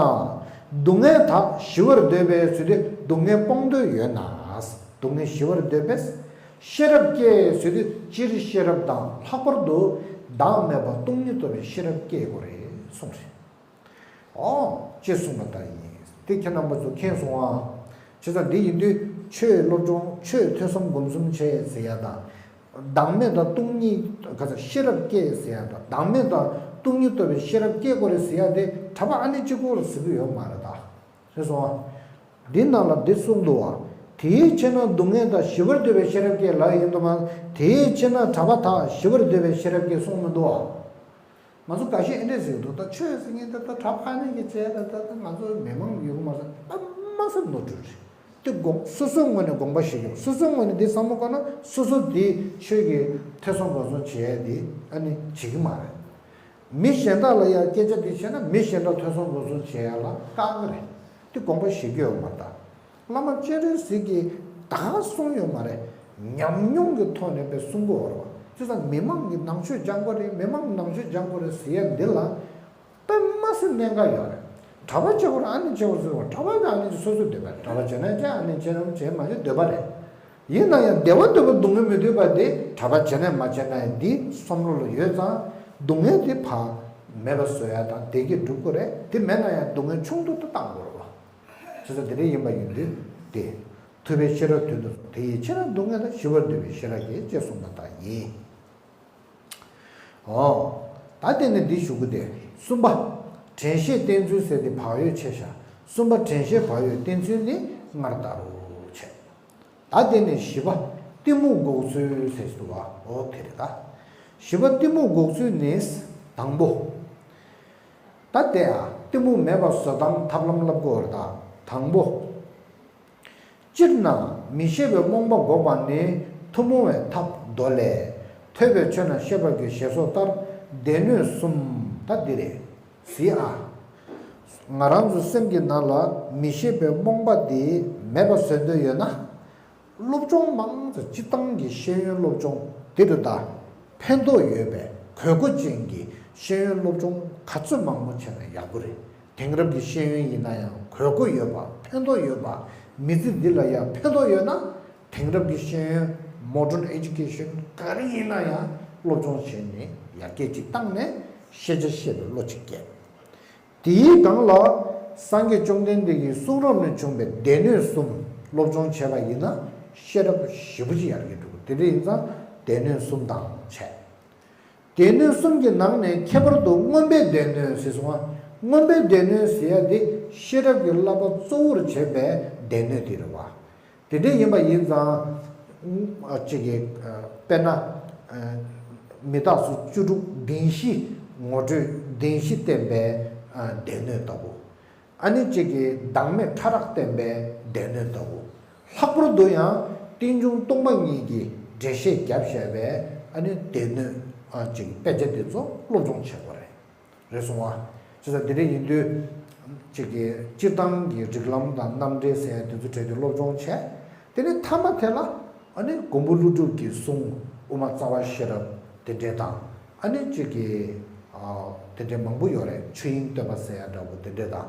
སྡུག་བསྔལ་དག་ཞི་བར་འདོད་པས་ཟེར་དུས། སྡུག་བསྔལ་སྤོང་འདོད་ཡོད་ན། སྡུག་བསྔལ་ཞི་བར་འདོད་པས་ཤེས་རབ་སྐྱེ་ཟེར་དུས། སྤྱིར་ཤེས་རབ་དང་ལྷག་པར་དུ་བདག་མེད་པ་སྟོང་ཉིད་རྟོགས་པའི་ཤེས་རབ་སྐྱེ་དགོས་རེད་གསུངས་རེད། ཨོ། ཅེས་གསུངས་པ་ལྟར་ཡིན། དེ་ཁྱེད་རྣམ་པ་ཚོ་མཁྱེན་སོང་ཨ། བྱས་ཙང་འདི་ཡིན་དུས་ཆོས་སློབ་སྦྱོང་། ཆོས་ཐོས་བསམ་སྒོམ་གསུམ་བྱས་ཟེར་ཡ་དང་། བདག་མེད་དང་སྟོང་ཉིད་ག་ཚ་ཤེས་རབ་སྐྱེ་ཟེར་ཡ་དང་། བདག་མེད་དང་སྟོང་ཉིད་རྟོགས་པའི་ཤེས་རབ་སྐྱེ་དགོས་རེད་ཟེར་ཡ་དེ་གྲྭ་པ་ཨ་ནེ་གཅིག་པོ་ལ་ཟེར་གི་ཡོད་མ་རེད་ད། རེད་སོང་ཨ། འདི་ནང་ལ་འདི་གསུངས་འདུག་བ། དེའི་ཕྱིར་ན་སྡུག་བསྔལ་དང་། ཞི་བར་འདོད་པའི་ཤེས་རབ་སྐྱེ་ལབ་ཡིན་འདུག་མ། དེའི་ཕྱིར་ན་གྲྭ་པ་དག་ཞི་བར་འདོད་པའི་ཤེས་རབ་སྐྱེ་གསུངས་མི་འདུག་བ། ང་ཚོ་འགའ་ཤས་ཨེ་འདྲས་ཟེར་གི་འདུག་ད་ཆོས་ཟེར་མཁན་དེ་ད་གྲྭ་ཕ་ནས་ཀྱི་བྱས་ད་ད་ད་ང་ཚོ་མི་མང་ཡོད་གི་མ་རེད། ད་མ་ཟེར་ནོར་འཁྲུལ་རེད། དེ་དགོངས་སོ་སོའི་ངོས་ནས་དགོངས་པ་བཞེས་ཀྱི། སོ་སོའི་ངོས་ནས་འདི་བསམ་བློ་བཀོད་ན། སོ་སོ་འདི་ཆོས་ཀྱི་ཐོས་བསམ་སྒོམ་གསུམ་བྱས་ཏེ་ཨ་ནི་བྱེད་ཀྱི་མ་རེད། མི་གཞན་དག་ལ་ཡང་སྐད་ཆ་འདི་བཤད་ན། མི་གཞན་དག་ཐོས་བསམ་སྒོམ་གསུམ་བྱེད་ཡ་ལ་དཀའ་ངལ་རེད། དེ་དགོངས་པ་བཞེས་ཀྱི་ཡོད་མ་རེད་ད། བླ་མ་སྤྱན་རས་གཟིགས་ཀྱིས་ད་ག་གསུངས་ཡོད་མ་རེད། ཉམས་མྱོང་གི་ཐོག་ནས་དཔེ་གསུང་གི་ཡོད་རེད་བ། བྱས་ཙང་མི་མང་གིས་ནང་ཆོས་སྦྱང་དགོས་རེད། མི་མང་གིས་ནང་ཆོས་སྦྱང་དགོས་རེད་ཟེར་ཡ་འདི་ལ་དཔེ་མ་སྲིད་གནད་འགག་ཡོད་རེད། གྲྭ་པ་བྱེད་དགོས་རེད། ཨ་ནི་བྱེད་དགོས་ཟེར་བ། གྲྭ་པ་དང་ཨ་ནི་སོ་སོའི་འདོད་པ་རེད། གྲྭ་པ་བྱེད་ན་བྱེད། ཨ་ནི་བྱེད་ན་བྱེད། མ་བྱེད་འདོད་པ་རེད། ཡིན་ན་ཡང་བདེ་བ་འདོད་པ་སྡུག་བསྔལ་མི་འདོད་པ་དེ་གྲྭ་པ་བྱས་ན་མ་བྱས་ན་ཡང་འདི་བསམ་བློ་ལ་ཡོད་ཙང་། སྡུག་བསྔལ་དེ་ཕར་མེད་པ་བཟོ་ཡ་དང་བདེ་སྐྱིད་སྒྲུབ་དགོས་རེད། དེ་མེད་ན་ཡང་སྡུག་བསྔལ་ཆུང་དུ་དུ་བཏང་དགོས་རེད་བ། བྱས་ཙང་དེ་འདྲ་ཡིན་པ་ཡིན་དུས་དེ། ཐུབ་པའི་ཤེས་རབ་དོན་དུ་གསུངས། དེ་ཡི་ཕྱིར་ན་སྡུག་བསྔལ་དང་། ཞི་བར་འདོད་པའི་ཤེས་རབ་སྐྱེ། ཅེས་གསུངས་པ་ལྟར་ཡིན། ཨོ། ད་དེ་ནས་འདི་ཞུ་གི་དེ། གསུམ་པ། དྲན་ཤེས་བསྟེན་ཚུལ་ཟེར་དེ་བག་ཡོད་ཆེ་ཤ། གསུམ་པ་དྲན་ཤེས་བག་ཡོད་བསྟེན་ཚུལ་ནི་སྔར་ལྟར་རོ་བྱས། ད་དེ་ནས་བཞི་པ། གཏི་མུག་འགོག་ཚུལ་ཟེར་འདུག་བ། ཨོ་དེ་རེད་ད། བཞི་པ་གཏི་མུག་འགོག་ཚུལ་ནི། དང་པོ། ད་དེ་ཨ་གཏི་མུག་མེད་པ་བཟོ་སྟངས་ཐབས་ལམ་བསླབ་དགོས་རེད་ད། དང་པོ། སྤྱིར་ན་མི་ཤེས་པའི་རྨོངས་པ་འགོག་པ་ནི་ཐུན་མོང་བའི་ཐབས་མདོ་ལས། ཐོས་པའི་ཆོས་རྣམས་ཤེས་པར་གྱིས། ཞེས་སོགས་ལྟར་སྡེ་སྣོད་གསུམ། ད་འདི་རེད། གཟིགས་ཨ། ང་རང་ཚོ་སེམས་ཀྱི་ནང་ལ་མི་ཤེས་པའི་རྨོངས་པ་འདི་མེད་པ་བཟོ་འདོད་ཡོད་ན། སློབ་སྦྱོང་མང་ཙམ་སྤྱིར་བཏང་གི་ཤེས་ཡོན་སློབ་སྦྱོང་འདི་རུ་ད་ཕན་ཐོགས་ཡོད་པའི་དགོས་མཁོ་ཅན་གྱི་ཤེས་ཡོན་སློབ་སྦྱོང་ག་ཚོད་མང་པོ་བྱས་ན་ཡག་པོ་རེད། དེང་རབས་ཀྱི་ཤེས་ཡོན་ཡིན་ན་ཡང་དགོས་མཁོ་ཡོད་པ། ཕན་ཐོགས་ཡོད་པ། མི་ཚེ་འདི་ལ་ཡང་ཕན་ཐོགས་ཡོད་ན། དེང་རབས་ཀྱི་ཤེས་ཡོན། Modern Education ག་རེ་ཡིན་ན་ཡང་སློབ་སྦྱོང་བྱས་ནས་ཡར་རྒྱས་ཅིག་བཏང་ནས་ཤེས་བྱ་ཤེས་པའི་བློ་ཅིག་སྐྱེས། དེའི་སྒང་ལ་སངས་རྒྱས་བཅོམ་ལྡན་འདས་ཀྱི་གསུང་རབ་ནས་བྱུང་བའི་སྡེ་སྣོད་གསུམ་སློབ་སྦྱོང་བྱས་པ་ཡིན་ན་ཤེས་རབ་ཞེ་པོ་ཅིག་ཡར་རྒྱས་འགྲོ་གི། དེ་འདྲ་ཡིན་ཙང་སྡེ་སྣོད་གསུམ་དང་བྱས། སྡེ་སྣོད་གསུམ་གྱི་ནང་ནས་ཁྱད་པར་དུ་མངོན་པའི་སྡེ་སྣོད་ཟེར་སོང་ང་། མངོན་པའི་སྡེ་སྣོད་ཟེར་ཡ་དེ་ཤེས་རབ་ཀྱི་བསླབ་པ་གཙོ་བོར་བྱས་པའི་སྡེ་སྣོད་དེ་རེད་བ། དེ་འདྲ་ཡིན་པ་ཡིན་ཙང་། ཨ་གཅིག་གིས་ཨ་དཔེར་ན་ཨ་མི་རྟག་སོགས་བཅུ་དྲུག་བདེན་བཞི་ངོ་སྤྲོད་བདེན་བཞི་བསྟན་པའི་ཨ་སྡེ་སྣོད་ལྟ་བུ། ཨ་ནི་གཅིག་གིས་བདག་མེད་ཕྲ་རགས་བསྟན་པའི་སྡེ་སྣོད་ལྟ་བུ། ལྷག་པར་དུ་ཡང་རྟེན་འབྱུང་སྟོང་པ་ཉིད་ཀྱི་འགྲེལ་བཤད་བརྒྱབ་བཞག་པའི་ཨ་ནི་སྡེ་སྣོད་ཨ་གཅིག་དཔེ་ཆ་དེ་ཚོ་སློབ་སྦྱོང་བྱེད་དགོས་རེད། རེད་སོང་བ། བྱས་ཙང་དེ་འདྲ་ཡིན་དུས། གཅིག་གི་སྤྱིར་བཏང་གི་རིགས་ལམ་དང་རྣམ་འགྲེལ་ཟེར་ཡ་དེ་ཚོ་གྲས་དེ་སློབ་སྦྱོང་བྱས། དེ་ནས་མཐའ་མ་དེ་ལ་ཨ་ནི་མགོན་པོ་ཀླུ་སྒྲུབ་ཀྱི་གསུང་དབུ་མ་རྩ་བ་ཤེས་རབ་དེ་འདྲས་དང་། ཨ་ནི་གཅིག་གི་ཨ་དེ་འདྲས་མང་པོ་ཡོད་རེད། ཆོས་དབྱིངས་བསྟོད་པ་ཟེར་ཡ་འདྲ་བོ་དེ་འདྲས་དང་།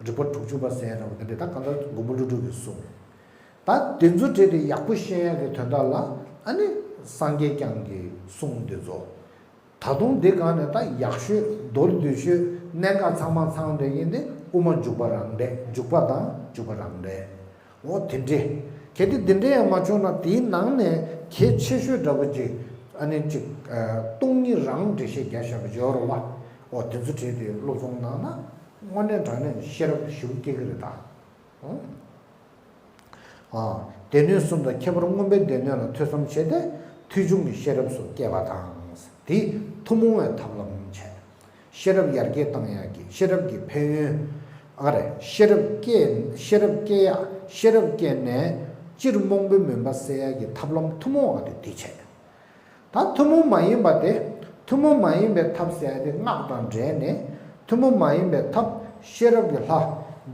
རིགས་པ་དྲུག་ཅུ་པ་ཟེར་ཡ་འདྲ་བོ་དེ་འདྲས་དང་། གང་ལྟར་མགོན་པོ་ཀླུ་སྒྲུབ་ཀྱི་གསུང་། ད་དེ་ཚོ་གྲས་དེ་ཡག་པོ་ཤེས་ཡ་གི་དོན་དག་ལ་ཨ་ནི་སངས་རྒྱས་བསྐྱངས་ཀྱི་གསུང་དེ་ཚོ། ད་དུང་འདི་སྒང་ནས་ད་ཡག་ཤོས་མདོར་བསྡུས་ཤོས་གནད་འགག་ཚང་མ་ཚང་འདྲ་ཡིན་ཏེ། དབུ་མ་འཇུག་པ་རང་འགྲེལ། འཇུག་པ་དང་འཇུག་པ་རང་འགྲེལ། འོ་དེ་འདྲས། གལ་ཏེ་འདི་འདྲས་ཡང་མ་བྱུང་ན། དེའི་ནང་ནས་གལ་ཆེ་ཤོས་འདྲ་པོ་ཅིག་ཨ་ནི་ཅིག་ཨ་སྟོང་ཉིད་རང་འགྲེལ་བཤད་རྒྱག་བཞག་པ་ཡོད་རེད་བ། འོ་དེ་ཚོ་གྲས་དེ་སློབ་སྦྱོང་གནང་ན་དངོས་གནས་དྲང་གནས་ཤེས་རབ་ཞེ་པོ་སྐྱེ་གི་རེད་ད། ཨོ། ཨ། སྡེ་སྣོད་གསུམ་དང་ཁྱད་པར་མངོན་པའི་སྡེ་སྣོད་ལ་ཐོས་བསམ་བྱས་ཏེ་ཐོས་བྱུང་གི་ཤེས་རབ་སོགས་སྐྱེས་པ་དང་། དེས་ཐུན་མོང་བའི་ཐབས་ལམ་བྱས། ཤེས་རབ་ཡར་རྒྱས་བཏང་ཡག་གི་ཤེས་རབ་ཀྱི་ཕན་ཡོན། ཨ་རེ། ཤེས་རབ་སྐྱེ། ཤེས་རབ་སྐྱེ་ཡག་ཤེས་རབ་སྐྱེས་ནས་སྤྱིར་རྨོངས་པའི་མུན་པ་སེལ་ཡག་གི་ཐབས་ལམ་ཐུན་མོང་བ་དེ་འདི་བྱས། ད་ཐུན་མོང་མ་ཡིན་པ་དེ། ཐུན་མོང་མ་ཡིན་པའི་ཐབས་ཟེར་ཡག་དེ་སྔགས་དང་འབྲེལ་ནས། ཐུན་མོང་མ་ཡིན་པའི་ཐབས་ཤེས་རབ་ཀྱི་ལྷ་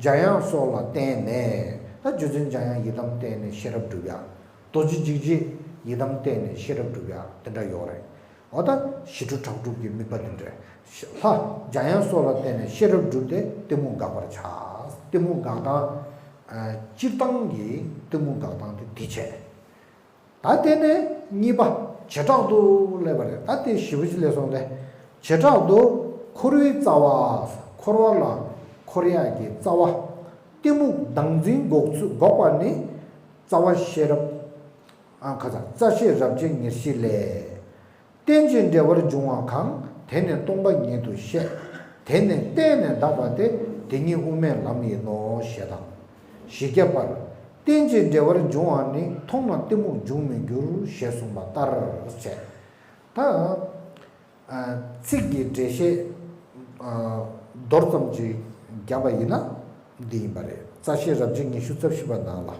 འཇམ་དབྱངས་སོགས་ལ་བརྟེན་ནས། ད་རྗེ་བཙུན་འཇམ་དབྱངས་ཡི་དམ་བསྟེན་ནས་ཤེས་རབ་སྒྲུབ་ཡག་རྡོ་རྗེ་འཇིགས་བྱེད་ཡི་དམ་བསྟེན་ནས་ཤེས་རབ་སྒྲུབ་ཡག་དེ་འདྲ་ཡོད་རེད། འོ་ད་ཞི་ཁྲོ་ཁྲག་འཁྲུགས་ཀྱི་དམིགས་པ་དེ་འདྲ། ལྷ་འཇམ་དབྱངས་སོགས་ལ་བརྟེན་ནས་ཤེས་རབ་སྒྲུབ་སྟེ་གཏི་མུག་འགག་པར་བྱ། གཏི་མུག་འགག་སྟངས། ཨ། སྤྱིར་བཏང་གི་གཏི་མུག་འགག་སྟངས་དེ་འདི་བྱས། ད་དེ་ནས་གཉིས་པ། བྱེ་བྲག་ཏུ་སླེབས་པ་རེད། ད་དེ་ཞིབ་པོ་ཅིག་སླེབས་སོང་སྟེ། བྱེ་བྲག་ཏུ་འཁོར་བའི་རྩ་བ། འཁོར་བ་ལ་འཁོར་ཡག་གི་རྩ་བ། གཏི་མུག་བདག་འཛིན་འགོག་ཚུལ་འགོག་པ་ནི། རྩ་བ་ཤེས་རབ། ཨ། ཁ་ཚ། རྩ་ཤེས་རབ་བྱེད་ཉེར་བཞི་ལས། རྟེན་ཅིང་འབྲེལ་བར་འབྱུང་བ་གང་། དེ་ནི་སྟོང་པ་ཉིད་དུ་ཤེས། དེ་ནི་བརྟེན་ནས་འདག་པ་སྟེ། དེ་ཉིད་དབུ་མའི་ལམ་ཡིན་ནོ་ཞེས་དང་། བཞི་བརྒྱ་པར། རྟེན་ཅིང་འབྲེལ་བར་འབྱུང་བ་ནི། མཐོང་ན་གཏི་མུག་འབྱུང་མི་འགྱུར། ཞེས་གསུངས་པ་ལྟར་བྱས། ད། ཨ། ཚིག་གི་འགྲེལ་བཤད། ཨ། མདོར་ཙམ་ཅིག་བརྒྱབ་པ་ཡིན་ན་འདི་ཡིན་པ་རེད། རྩ་ཤེས་རབ་བྱེད་ཉི་ཤུ་རྩ་བཞི་པ་ནང་ལ།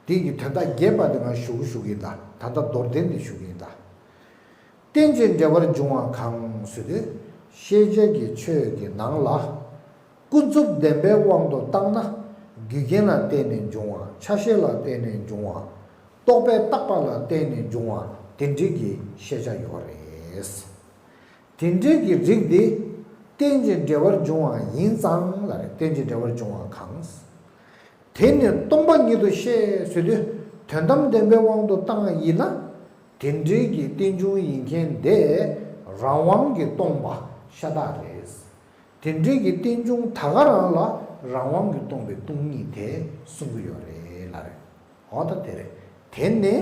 དེ་གི་དོན་དག་རྒྱས་པ་དེ་ང་ཞུ་གི་ཞུ་གི་ཡིན་ད། ད་ལྟ་མདོར་བསྟན་དེ་ཞུ་གི་ཡིན་ད། རྟེན་ཅིང་འབྲེལ་བར་འབྱུང་བ་གང་ཟེར་དུས། ཤེས་བྱ་གི་ཆོས་ཀྱི་ནང་ལ། ཀུན་རྫོབ་བདེན་པའི་དབང་དུ་བཏང་ན། རྒྱུ་རྐྱེན་ལ་བརྟེན་ནས་འབྱུང་བ། ཆ་ཤས་ལ་བརྟེན་ནས་འབྱུང་བ། རྟོག་པས་བཏགས་པ་ལ་བརྟེན་ནས་འབྱུང་བ། དེ་འདྲའི་གི་ཤེས་བྱ་ཡོད་རེད། དེ་འདྲའི་གི་རིགས་དེ། རྟེན་ཅིང་འབྲེལ་བར་འབྱུང་བ་ཡིན་ཙང་ལ་རེད། རྟེན་ཅིང་འབྲེལ་བར་འབྱུང་བ་གང་། དེ་ནི་སྟོང་པ་ཉིད་དུ་ཤེས་ཟེར་དུས། དོན་དམ་བདེན་པའི་དབང་དུ་བཏང་ཡིན་ན། དེ་འདྲའི་གི་རྟེན་འབྱུང་ཡིན་མཁན་དེ་རང་དབང་གིས་སྟོང་པ་ཤ་སྟག་རེད། དེ་འདྲའི་གི་རྟེན་འབྱུང་ད་ག་རང་ལ་རང་དབང་གིས་སྟོང་པའི་སྟོང་ཉིད་དེ་གསུང་གི་ཡོད་རེད་ལ་རེད། འོ་ད་དེ་རེད། དེ་ནི་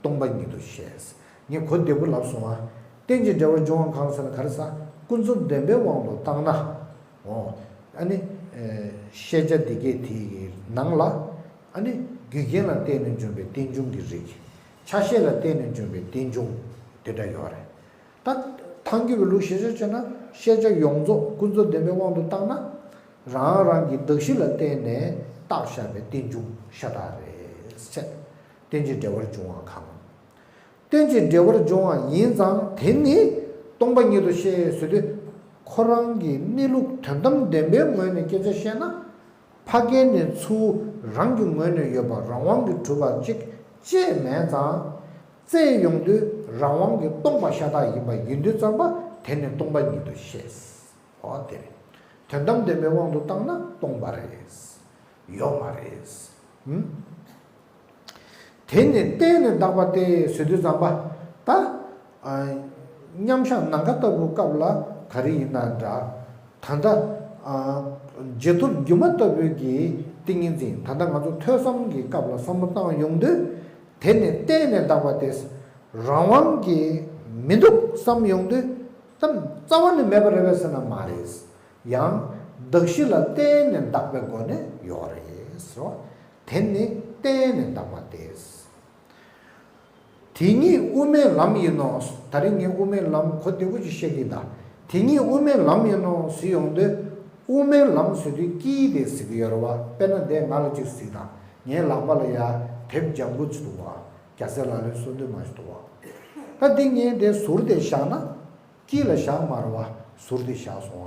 སྟོང་པ་ཉིད་དུ་ཤེས། ངས་གོ་བདེ་པོ་ལབ་སོང་ཨ། རྟེན་ཅིང་འབྲེལ་བར་འབྱུང་བ་གང་ཟེར་ན་ག་རེ་ཟ། ཀུན་རྫོབ་བདེན་པའི་དབང་དུ་བཏང་ན། འོ། ཨ་ནི། ཨེ། ཤེས་བྱ་འདི་སྐད་དེ་ཡི་ནང་ལ། ཨ་ནི། རྒྱུ་རྐྱེན་ལ་བརྟེན་ནས་འབྱུང་བའི་རྟེན་འབྱུང་གི་རིགས། ཆ་ཤས་ལ་བརྟེན་ནས་འབྱུང་བའི་རྟེན་འབྱུང་། དེ་འདྲ་ཡོད་རེད། ད་ཐལ་འགྱུར་བའི་ལུགས་ཞིབ་ཆ་བྱས་ན། ཤེས་བྱ་ཡོངས་རྫོགས་ཀུན་རྫོབ་བདེན་པའི་དབང་དུ་བཏང་ན། རང་རང་གི་གདགས་གཞི་ལ་བརྟེན་ནས་བཏགས་བཞག་པའི་རྟེན་འབྱུང་ཤ་སྟག་རེད་ཟེར། རྟེན་ཅིང་འབྲེལ་བར་འབྱུང་བ་གང་། རྟེན་ཅིང་འབྲེལ་བར་འབྱུང་བ་ཡིན་ཙང་དེ་ནི་སྟོང་པ་ཉིད་དུ་ཤེས་ཟེར་དུས། ཁོ་རང་གི་གནས་ལུགས་དོན་དམ་བདེན་པའི་ངོས་ནས་སྐད་ཆ་བཤད་ན། ཕ་གི་ནས་ཚུར་རང་གི་ངོས་ནས་ཡོད་པ་རང་དབང་གིས་གྲུབ་པ་གཅིག་ཅེས་མེད་ཙང་། བཙལ་ཡོང་དུས་རང་དབང་གིས་སྟོང་པ་ཤ་སྟག་ཡིན་པ་ཡིན་དུས་ཙམ་པ་དེ་ནི་སྟོང་པ་ཉིད་དུ་ཤེས། འོ་དེ་རེད། དོན་དམ་བདེན་པའི་དབང་དུ་བཏང་ན་སྟོང་པ་རེད། ཡོད་མ་རེད། ཧུམ། དེ་ནི་བརྟེན་ནས་འདག་པ་སྟེ་ཟེར་དུས་ཙམ་པ། ད། ཨ། མཉམ་བཞག་ནམ་མཁའ་ལྟ་བུའི་སྐབས་ལ་ག་རེ་ཡིན་ན་འདྲ། ད་ལྟ། ཨ། རྗེས་ཐོབ་སྒྱུ་མ་ལྟ་བུའི་གི་ཏིང་ངེ་འཛིན། ད་ལྟ་ང་ཚོ་ཐོས་བསམ་གྱི་སྐབས་ལ་བསམ་བློ་བཏང་ཡོང་དུས། དེ་ནི་བརྟེན་ནས་འདག་པ་སྟེ། རང་དབང་གིས་མི་འདུག་བསམ་ཡོང་དུས། ཙམ་རྩ་བ་ནས་མེད་པ་རེད་པས་ཟེར་ན་མ་རེད། ཡང་གདགས་གཞི་ལ་བརྟེན་ནས་འདག་པའི་སྒོ་ནས་ཡོད་རེད་ཟེར་བ། དེ་ནི་བརྟེན་ནས་འདག་པ་སྟེ། དེ་ཉིད་དབུ་མའི་ལམ་ཡིན་ནོ། ད་རིང་ངས་དབུ་མའི་ལམ་གོ་བདེ་པོ་ཅིག་བཤད་ཀྱི་ཡིན་ད། དེ་ཉིད་དབུ་མའི་ལམ་ཡིན་ནོ་ཟེར་ཡོང་དུས། དབུ་མའི་ལམ་ཟེར་དུས་དཀྱིལ་དེ་ཟེར་གྱི་ཡོད་རེད་བ། དཔེར་ན་དེ་ང་ལ་ཅིག་གཟིགས་དང་། ངའི་ལག་པ་ལ་ཡ་དེབ་ལྗང་གུ་ཅིག་འདུག་བ། རྒྱལ་སྲས་ལག་ལེན་སོ་བདུན་མ་ཞིག་འདུག་བ། ད་འདི་ངས་དེ་ཟུར་དེ་བཞག་ན། དཀྱིལ་ལ་བཞག་མ་རེད་བ། ཟུར་དེ་བཞག་སོང་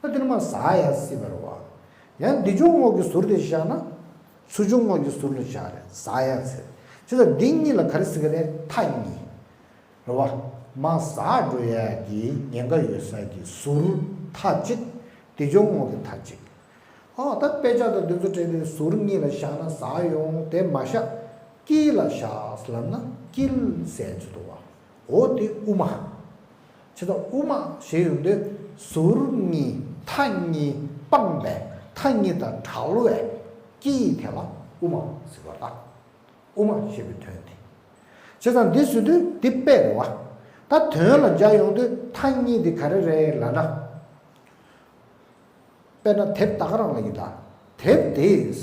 བ། ད་དེ་ནི་མ་ཟག་ཡ་སྲིད་པ་རེད་བ། ཡང་འདི་ཆུང་ངོ་གི་ཟུར་དེ་བཞག་ན། ཚུར་ཆུང་ངོ་གི་ཟུར་ལ་བཞག་རེད། ཟག་ཡ་ཟེར། བྱས་ཙང་འདི་གཉིས་ལ་ག་རེ་ཟེར་གི་རེད། མཐའ་གཉིས། རེད་བ། མ་ཟག་འགྲོ་ཡ་གི་ཉེན་ཁ་ཡོད་ས་གི་ཟུར་མཐའ་གཅིག་དེ་ཆུང་ངོ་གི་མཐའ་གཅིག་ཨ། ད་དཔེ་ཆ་དང་དེ་ཚོ་སྤྲད་དེ་ཟུར་གཉིས་ལ་བཞག་ན་ཟག་ཡོང་དེ་མ་བཞག་དཀྱིལ་ལ་བཞག་ལབ་ན་དཀྱིལ་ཟེར་གྱི་འདུག་བ། འོ་དེ་དབུ་མ། བྱས་ཙང་དབུ་མ་ཞེས་ཡོང་དུས་ཟུར་གཉིས་མཐའ་གཉིས་སྤངས་པའི་མཐའ་གཉིས་དང་བྲལ་བའི་དཀྱིལ་དེ་ལ་དབུ་མ་ཟེར་བ་ལ། དབུ་མ་ཞེས་པའི་དོན་ཏེ། བྱས་ཙང་འདི་ཟེར་དུས་འདི་དཔེ་རེད་བ། ད་དོན་ལ་སྦྱར་ཡོང་དུས་མཐའ་གཉིས་འདི་ག་རེ་རེད་ལབ་ན། དཔེར་ན་དེབ་ད་ག་རང་ལ་ཡིན་ད། དེབ་དེས།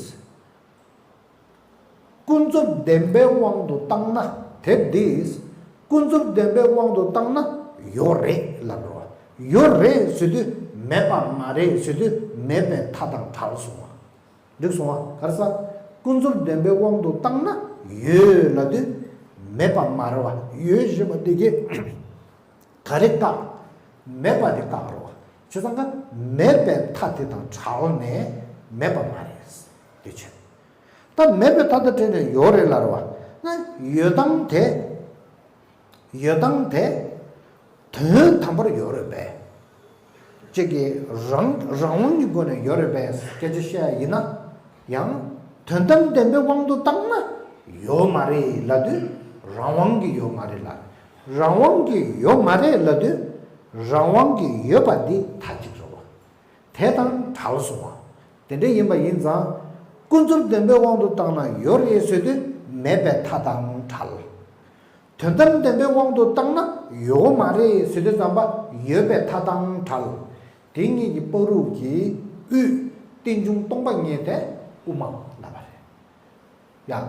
ཀུན་རྫོབ་བདེན་པའི་དབང་དུ་བཏང་ན། དེབ་འདིས་ཀུན་རྫོབ་བདེན་པའི་དབང་དུ་བཏང་ན་ཡོད་རེད་ལབ་རོ། ཡོད་རེད་ཟེར་དུས་མེད་པ་མ་རེད་ཟེར་དུས་མེད་པའི་མཐའ་དང་བྲལ་སོང་བ། འགྲིག་སོང་བ། ག་རེ་ཟ། ཀུན་རྫོབ་བདེན་པའི་དབང་དུ་བཏང་ན་ཡོད་ལབ་དུས་མེད་པ་མ་རེད་བ། ཡོད་ཞེས་པ་འདི་གིས་ག་རེ་བཀག་མེད་པ་དེ་བཀག་རོ། བྱས་ཙང་ཀ་མེད་པའི་མཐའ་དེ་དང་བྲལ་ནས་མེད་པ་མ་རེད། དེ་བྱས། ད་མེད་པའི་མཐའ་དང་བྲལ་ནས་ཡོད་རེད་ལབ་རེད་བ། ན་ཡོད་སྟངས་དེ། ཡོད་སྟངས་དེ། དོན་དམ་པར་ཡོད་རེད་པས། གཅིག་གིས་རང་རང་དབང་གི་སྒོ་ནས་ཡོད་རེད་པས་སྐད་ཆ་བཤད་ཡ་ཡིན་ན། ཡང་། དོན་དམ་བདེན་པའི་དབང་དུ་བཏང་ན། ཡོད་མ་རེད་ལབ་དུས། རང་དབང་གིས་ཡོད་མ་རེད་ལབ། རང་དབང་གིས་ཡོད་མ་རེད་ལབ་དུས། རང་དབང་གིས་ཡོད་པ་འདི་མཐའ་གཅིག་རེད་བ། དེ་དང་བྲལ་སོང་བ། དེ་འདྲ་ཡིན་པ་ཡིན་ཙང་། ཀུན་རྫོབ་བདེན་པའི་དབང་དུ་བཏང་ན་ཡོད་རེད་ཟེར་དུས་མེད་པའི་མཐའ་དང་བྲལ། དོན་དམ་བདེན་པའི་དབང་དུ་བཏང་ན་ཡོད་མ་རེད་ཟེར་དུས་ཙམ་པ་ཡོད་པའི་མཐའ་དང་བྲལ། དེ་གཉིས་ཀྱི་བར་དུ་གི་དབུས་རྟེན་འབྱུང་སྟོང་པ་ཉིད་དེ་དབུ་མ་ལབ་པ་རེད། ཡང་།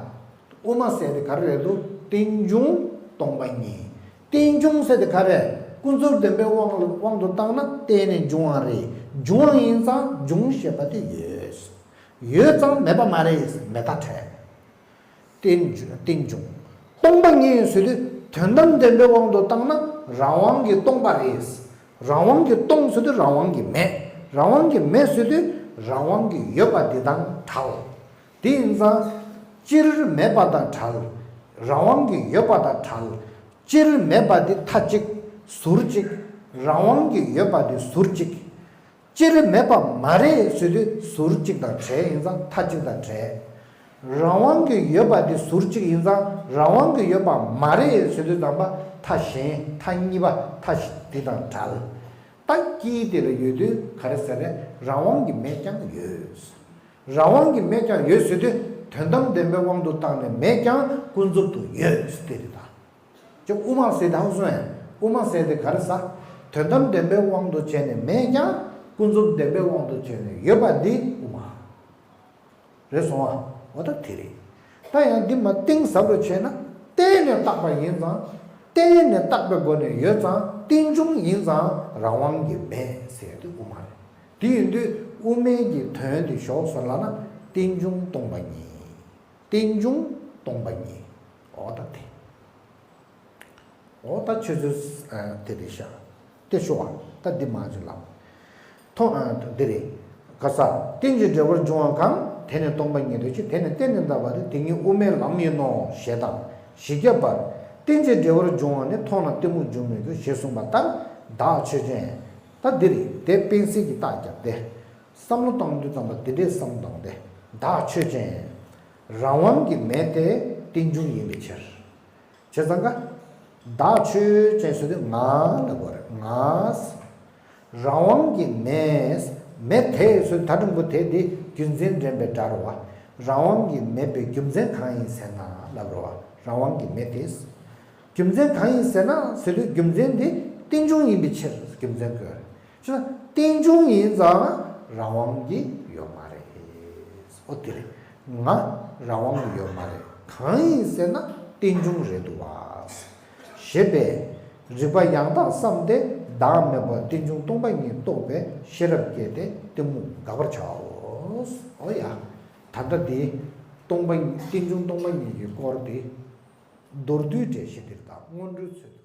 དབུ་མ་ཟེར་དེ་ག་རེ་རེད་འདུག་རྟེན་འབྱུང་སྟོང་པ་ཉིད། རྟེན་འབྱུང་ཟེར་དེ་ག་རེ། ཀུན་རྫོབ་བདེན་པའི་དབང་ལ་དབང་དུ་བཏང་ན་རྟེན་ནས་འབྱུང་བ་རེད། འབྱུང་བ་ཡིན་ཙང་འབྱུང་ཞེས་པ་དེ་ཡོད། ཡོད་ཙང་མེད་པ་མ་རེད། མེད་མཐའ་བྲལ། རྟེན་འབྱུང་རྟེན་འབྱུང་། སྟོང་པ་ཉིད་ཟེར་དུས་དོན་དམ་བདེན་པའི་དབང་དུ་བཏང་ན་རང་དབང་གིས་སྟོང་པ་རེད། རང་དབང་གིས་སྟོང་ཟེར་དུས་རང་དབང་གིས་མེད། རང་དབང་གིས་མེད་ཟེར་དུས་རང་དབང་གིས་ཡོད་པ་འདི་དང་བྲལ། དེ་ཡིན་ཙང་། སྤྱིར་མེད་པ་དང་བྲལ། རང་དབང་གིས་ཡོད་པ་དང་བྲལ། སྤྱིར་མེད་པ་འདི་མཐའ་གཅིག་ཟུར་གཅིག་རང་དབང་གིས་ཡོད་པ་འདི་ཟུར་གཅིག་སྤྱིར་མེད་པ་མ་རེད་ཟེར་དུས་ཟུར་གཅིག་དང་བྲལ་ཡིན་ཙང་མཐའ་གཅིག་དང་བྲལ། རང་དབང་གིས་ཡོད་པ་འདི་ཟུར་གཅིག་ཡིན་ཙང་རང་དབང་གིས་ཡོད་པ་མ་རེད་ཟེར་དུས་ཙམ་པ་མཐའ་གཞན་མཐའ་གཉིས་པ་མཐའ་འདི་དང་བྲལ། ད་དཀྱིལ་དེ་ལ་ཡོད་དུས་ག་རེ་ཟེར་རེད། རང་དབང་གིས་མེད་ཀྱང་ཡོད། རང་དབང་གིས་མེད་ཀྱང་ཡོད་ཟེར་དུས་དོན་དམ་བདེན་པའི་དབང་དུ་བཏང་ནས་མེད་ཀྱང་ཀུན་རྫོབ་ཏུ་ཡོད་ཟེར་དེ་རེད་ད། ཅིག་དབུ་མ་ཟེར་དང་སོང་ཡང་དབུ་མ་ཟེར་དེ་ག་རེ་ཟ། དོན་དམ་བདེན་པའི་དབང་དུ་བྱས་ནས་མེད་ཀྱང་ཀུན་རྫོབ་བདེན་པའི་དབང་དུ་བྱས་ནས་ཡོད་པ་འདི་དབུ་མ། རེད་སོང་ཨ། འོ་ད་དེ་རེད། ད་ཡང་འདི་མ་གཏིང་ཟབ་རུ་བྱས་ན་གཏན་ནས་བཏགས་པ་ཡིན་ཙང་། གཏན་ནས་བཏགས་པའི་སྒོ་ནས་ཡོད་ཙང་རྟེན་འབྱུང་ཡིན་ཙང་རང་དབང་གིས་མེད་ཟེར་དུས་དབུ་མ་རེད། དེ་ཡིན་དུས་དབུ་མའི་གི་དོན་དེ་ཞོག་སོང་ལབ་ན་རྟེན་འབྱུང་སྟོང་པ་ཉིད། རྟེན་འབྱུང་སྟོང་པ་ཉིད། འོ་ད་དེ། འོ་ད་ཁྱོད་ཚོས་ཨ་དེ་རེད་ཤག་དེ་ཤོག་ཨ། ད་འདི་མ་བྱུང་ལ། ཐོ་ཨ་འདི་རེད། ག་ས། རྟེན་ཅིང་འབྲེལ་བར་འབྱུང་བ་གང་། དེ་ནི་སྟོང་པ་ཉིད་དོ་ཞེས། དེ་ནི་གཏན་ནས་དག་པ་སྟེ། དེ་ཉིད་དབུ་མའི་ལམ་ཡིན་ནོ། ཞེས་དང་། བཞི་བརྒྱ་པར། རྟེན་ཅིང་འབྲེལ་བར་འབྱུང་བ་ནི། མཐོང་ན་གཏི་མུག་འབྱུང་མི་འགྱུར། ཞེས་གསུངས་པ་ལྟར་བདག་ཆོས་ཅན། ད་འདི་རེད། དེ་དཔེ་གསལ་གྱི་རྟགས་བརྒྱབ་སྟེ། བསམ་བློ་བཏང་དུས་ཙམ་པ་འདི་འདྲའི་བསམ་བློ་བཏང་སྟེ། བདག་ཆོས་ཅན། རང་དབང་གིས་མེད་དེ་རྟེན་འབྱུང་ཡིན་པའི་ཕྱིར། བྱས་ཙང་ཀ་བདག་ཆོས་ཅན་ཟེར་དུས་ང་ལབ་དགོས་རེད། ང་། རང་དབང་གིས་མེད། མེད་དེ་ཟེར་དུས་ད་དྲང་པོ་དེ་འདི་རྒྱུ་མཚན་འདྲེན་པའི་སྒྲ་རེད་བ། རང་དབང་གིས་མེད་པའི་རྒྱུ་མཚན་གང་ཡིན་ཟེར་ན་ལབ་རེད་བ། རང་དབང་གིས་མེད་དེ། རྒྱུ་མཚན་གང་ཡིན་ཟེར་ན་ཟེར་དུས་རྒྱུ་མཚན་འདི་རྟེན་འབྱུང་ཡིན་པའི་ཕྱིར་རྒྱུ་མཚན་དགོས། ཅི་ན་རྟེན་འབྱུང་ཡིན་ཙང་རང་དབང་གིས་ཡོད་མ་རེད། ཨོ་དེ་རེད། ང་རང་དབང་གིས་ཡོད་མ་རེད། གང་ཡིན་ཟེར་ན་རྟེན་འབྱུང་རེད་འདུག་བ། ཞེས་པས་རིག་པ་ཡང་དག་བསམས་ཏེ་བདག་མེད་པ་རྟེན་འབྱུང་སྟོང་པ་ཉིད་རྟོགས་པའི་ཤེས་རབ་བསྐྱེད་དེ་གཏི་མུག་དགག་པར་བྱའོ། ཨོ་ཡ། ད་ལྟ་འདི་སྟོང་པ་རྟེན་འབྱུང་སྟོང་པ་ཉིད་ཀྱི་སྐོར་དེ་མདོར་བསྡུས་འགྲེལ་བཤད་དེ་དང་སྔོན་འགྲོའི་ཚུལ་དུ།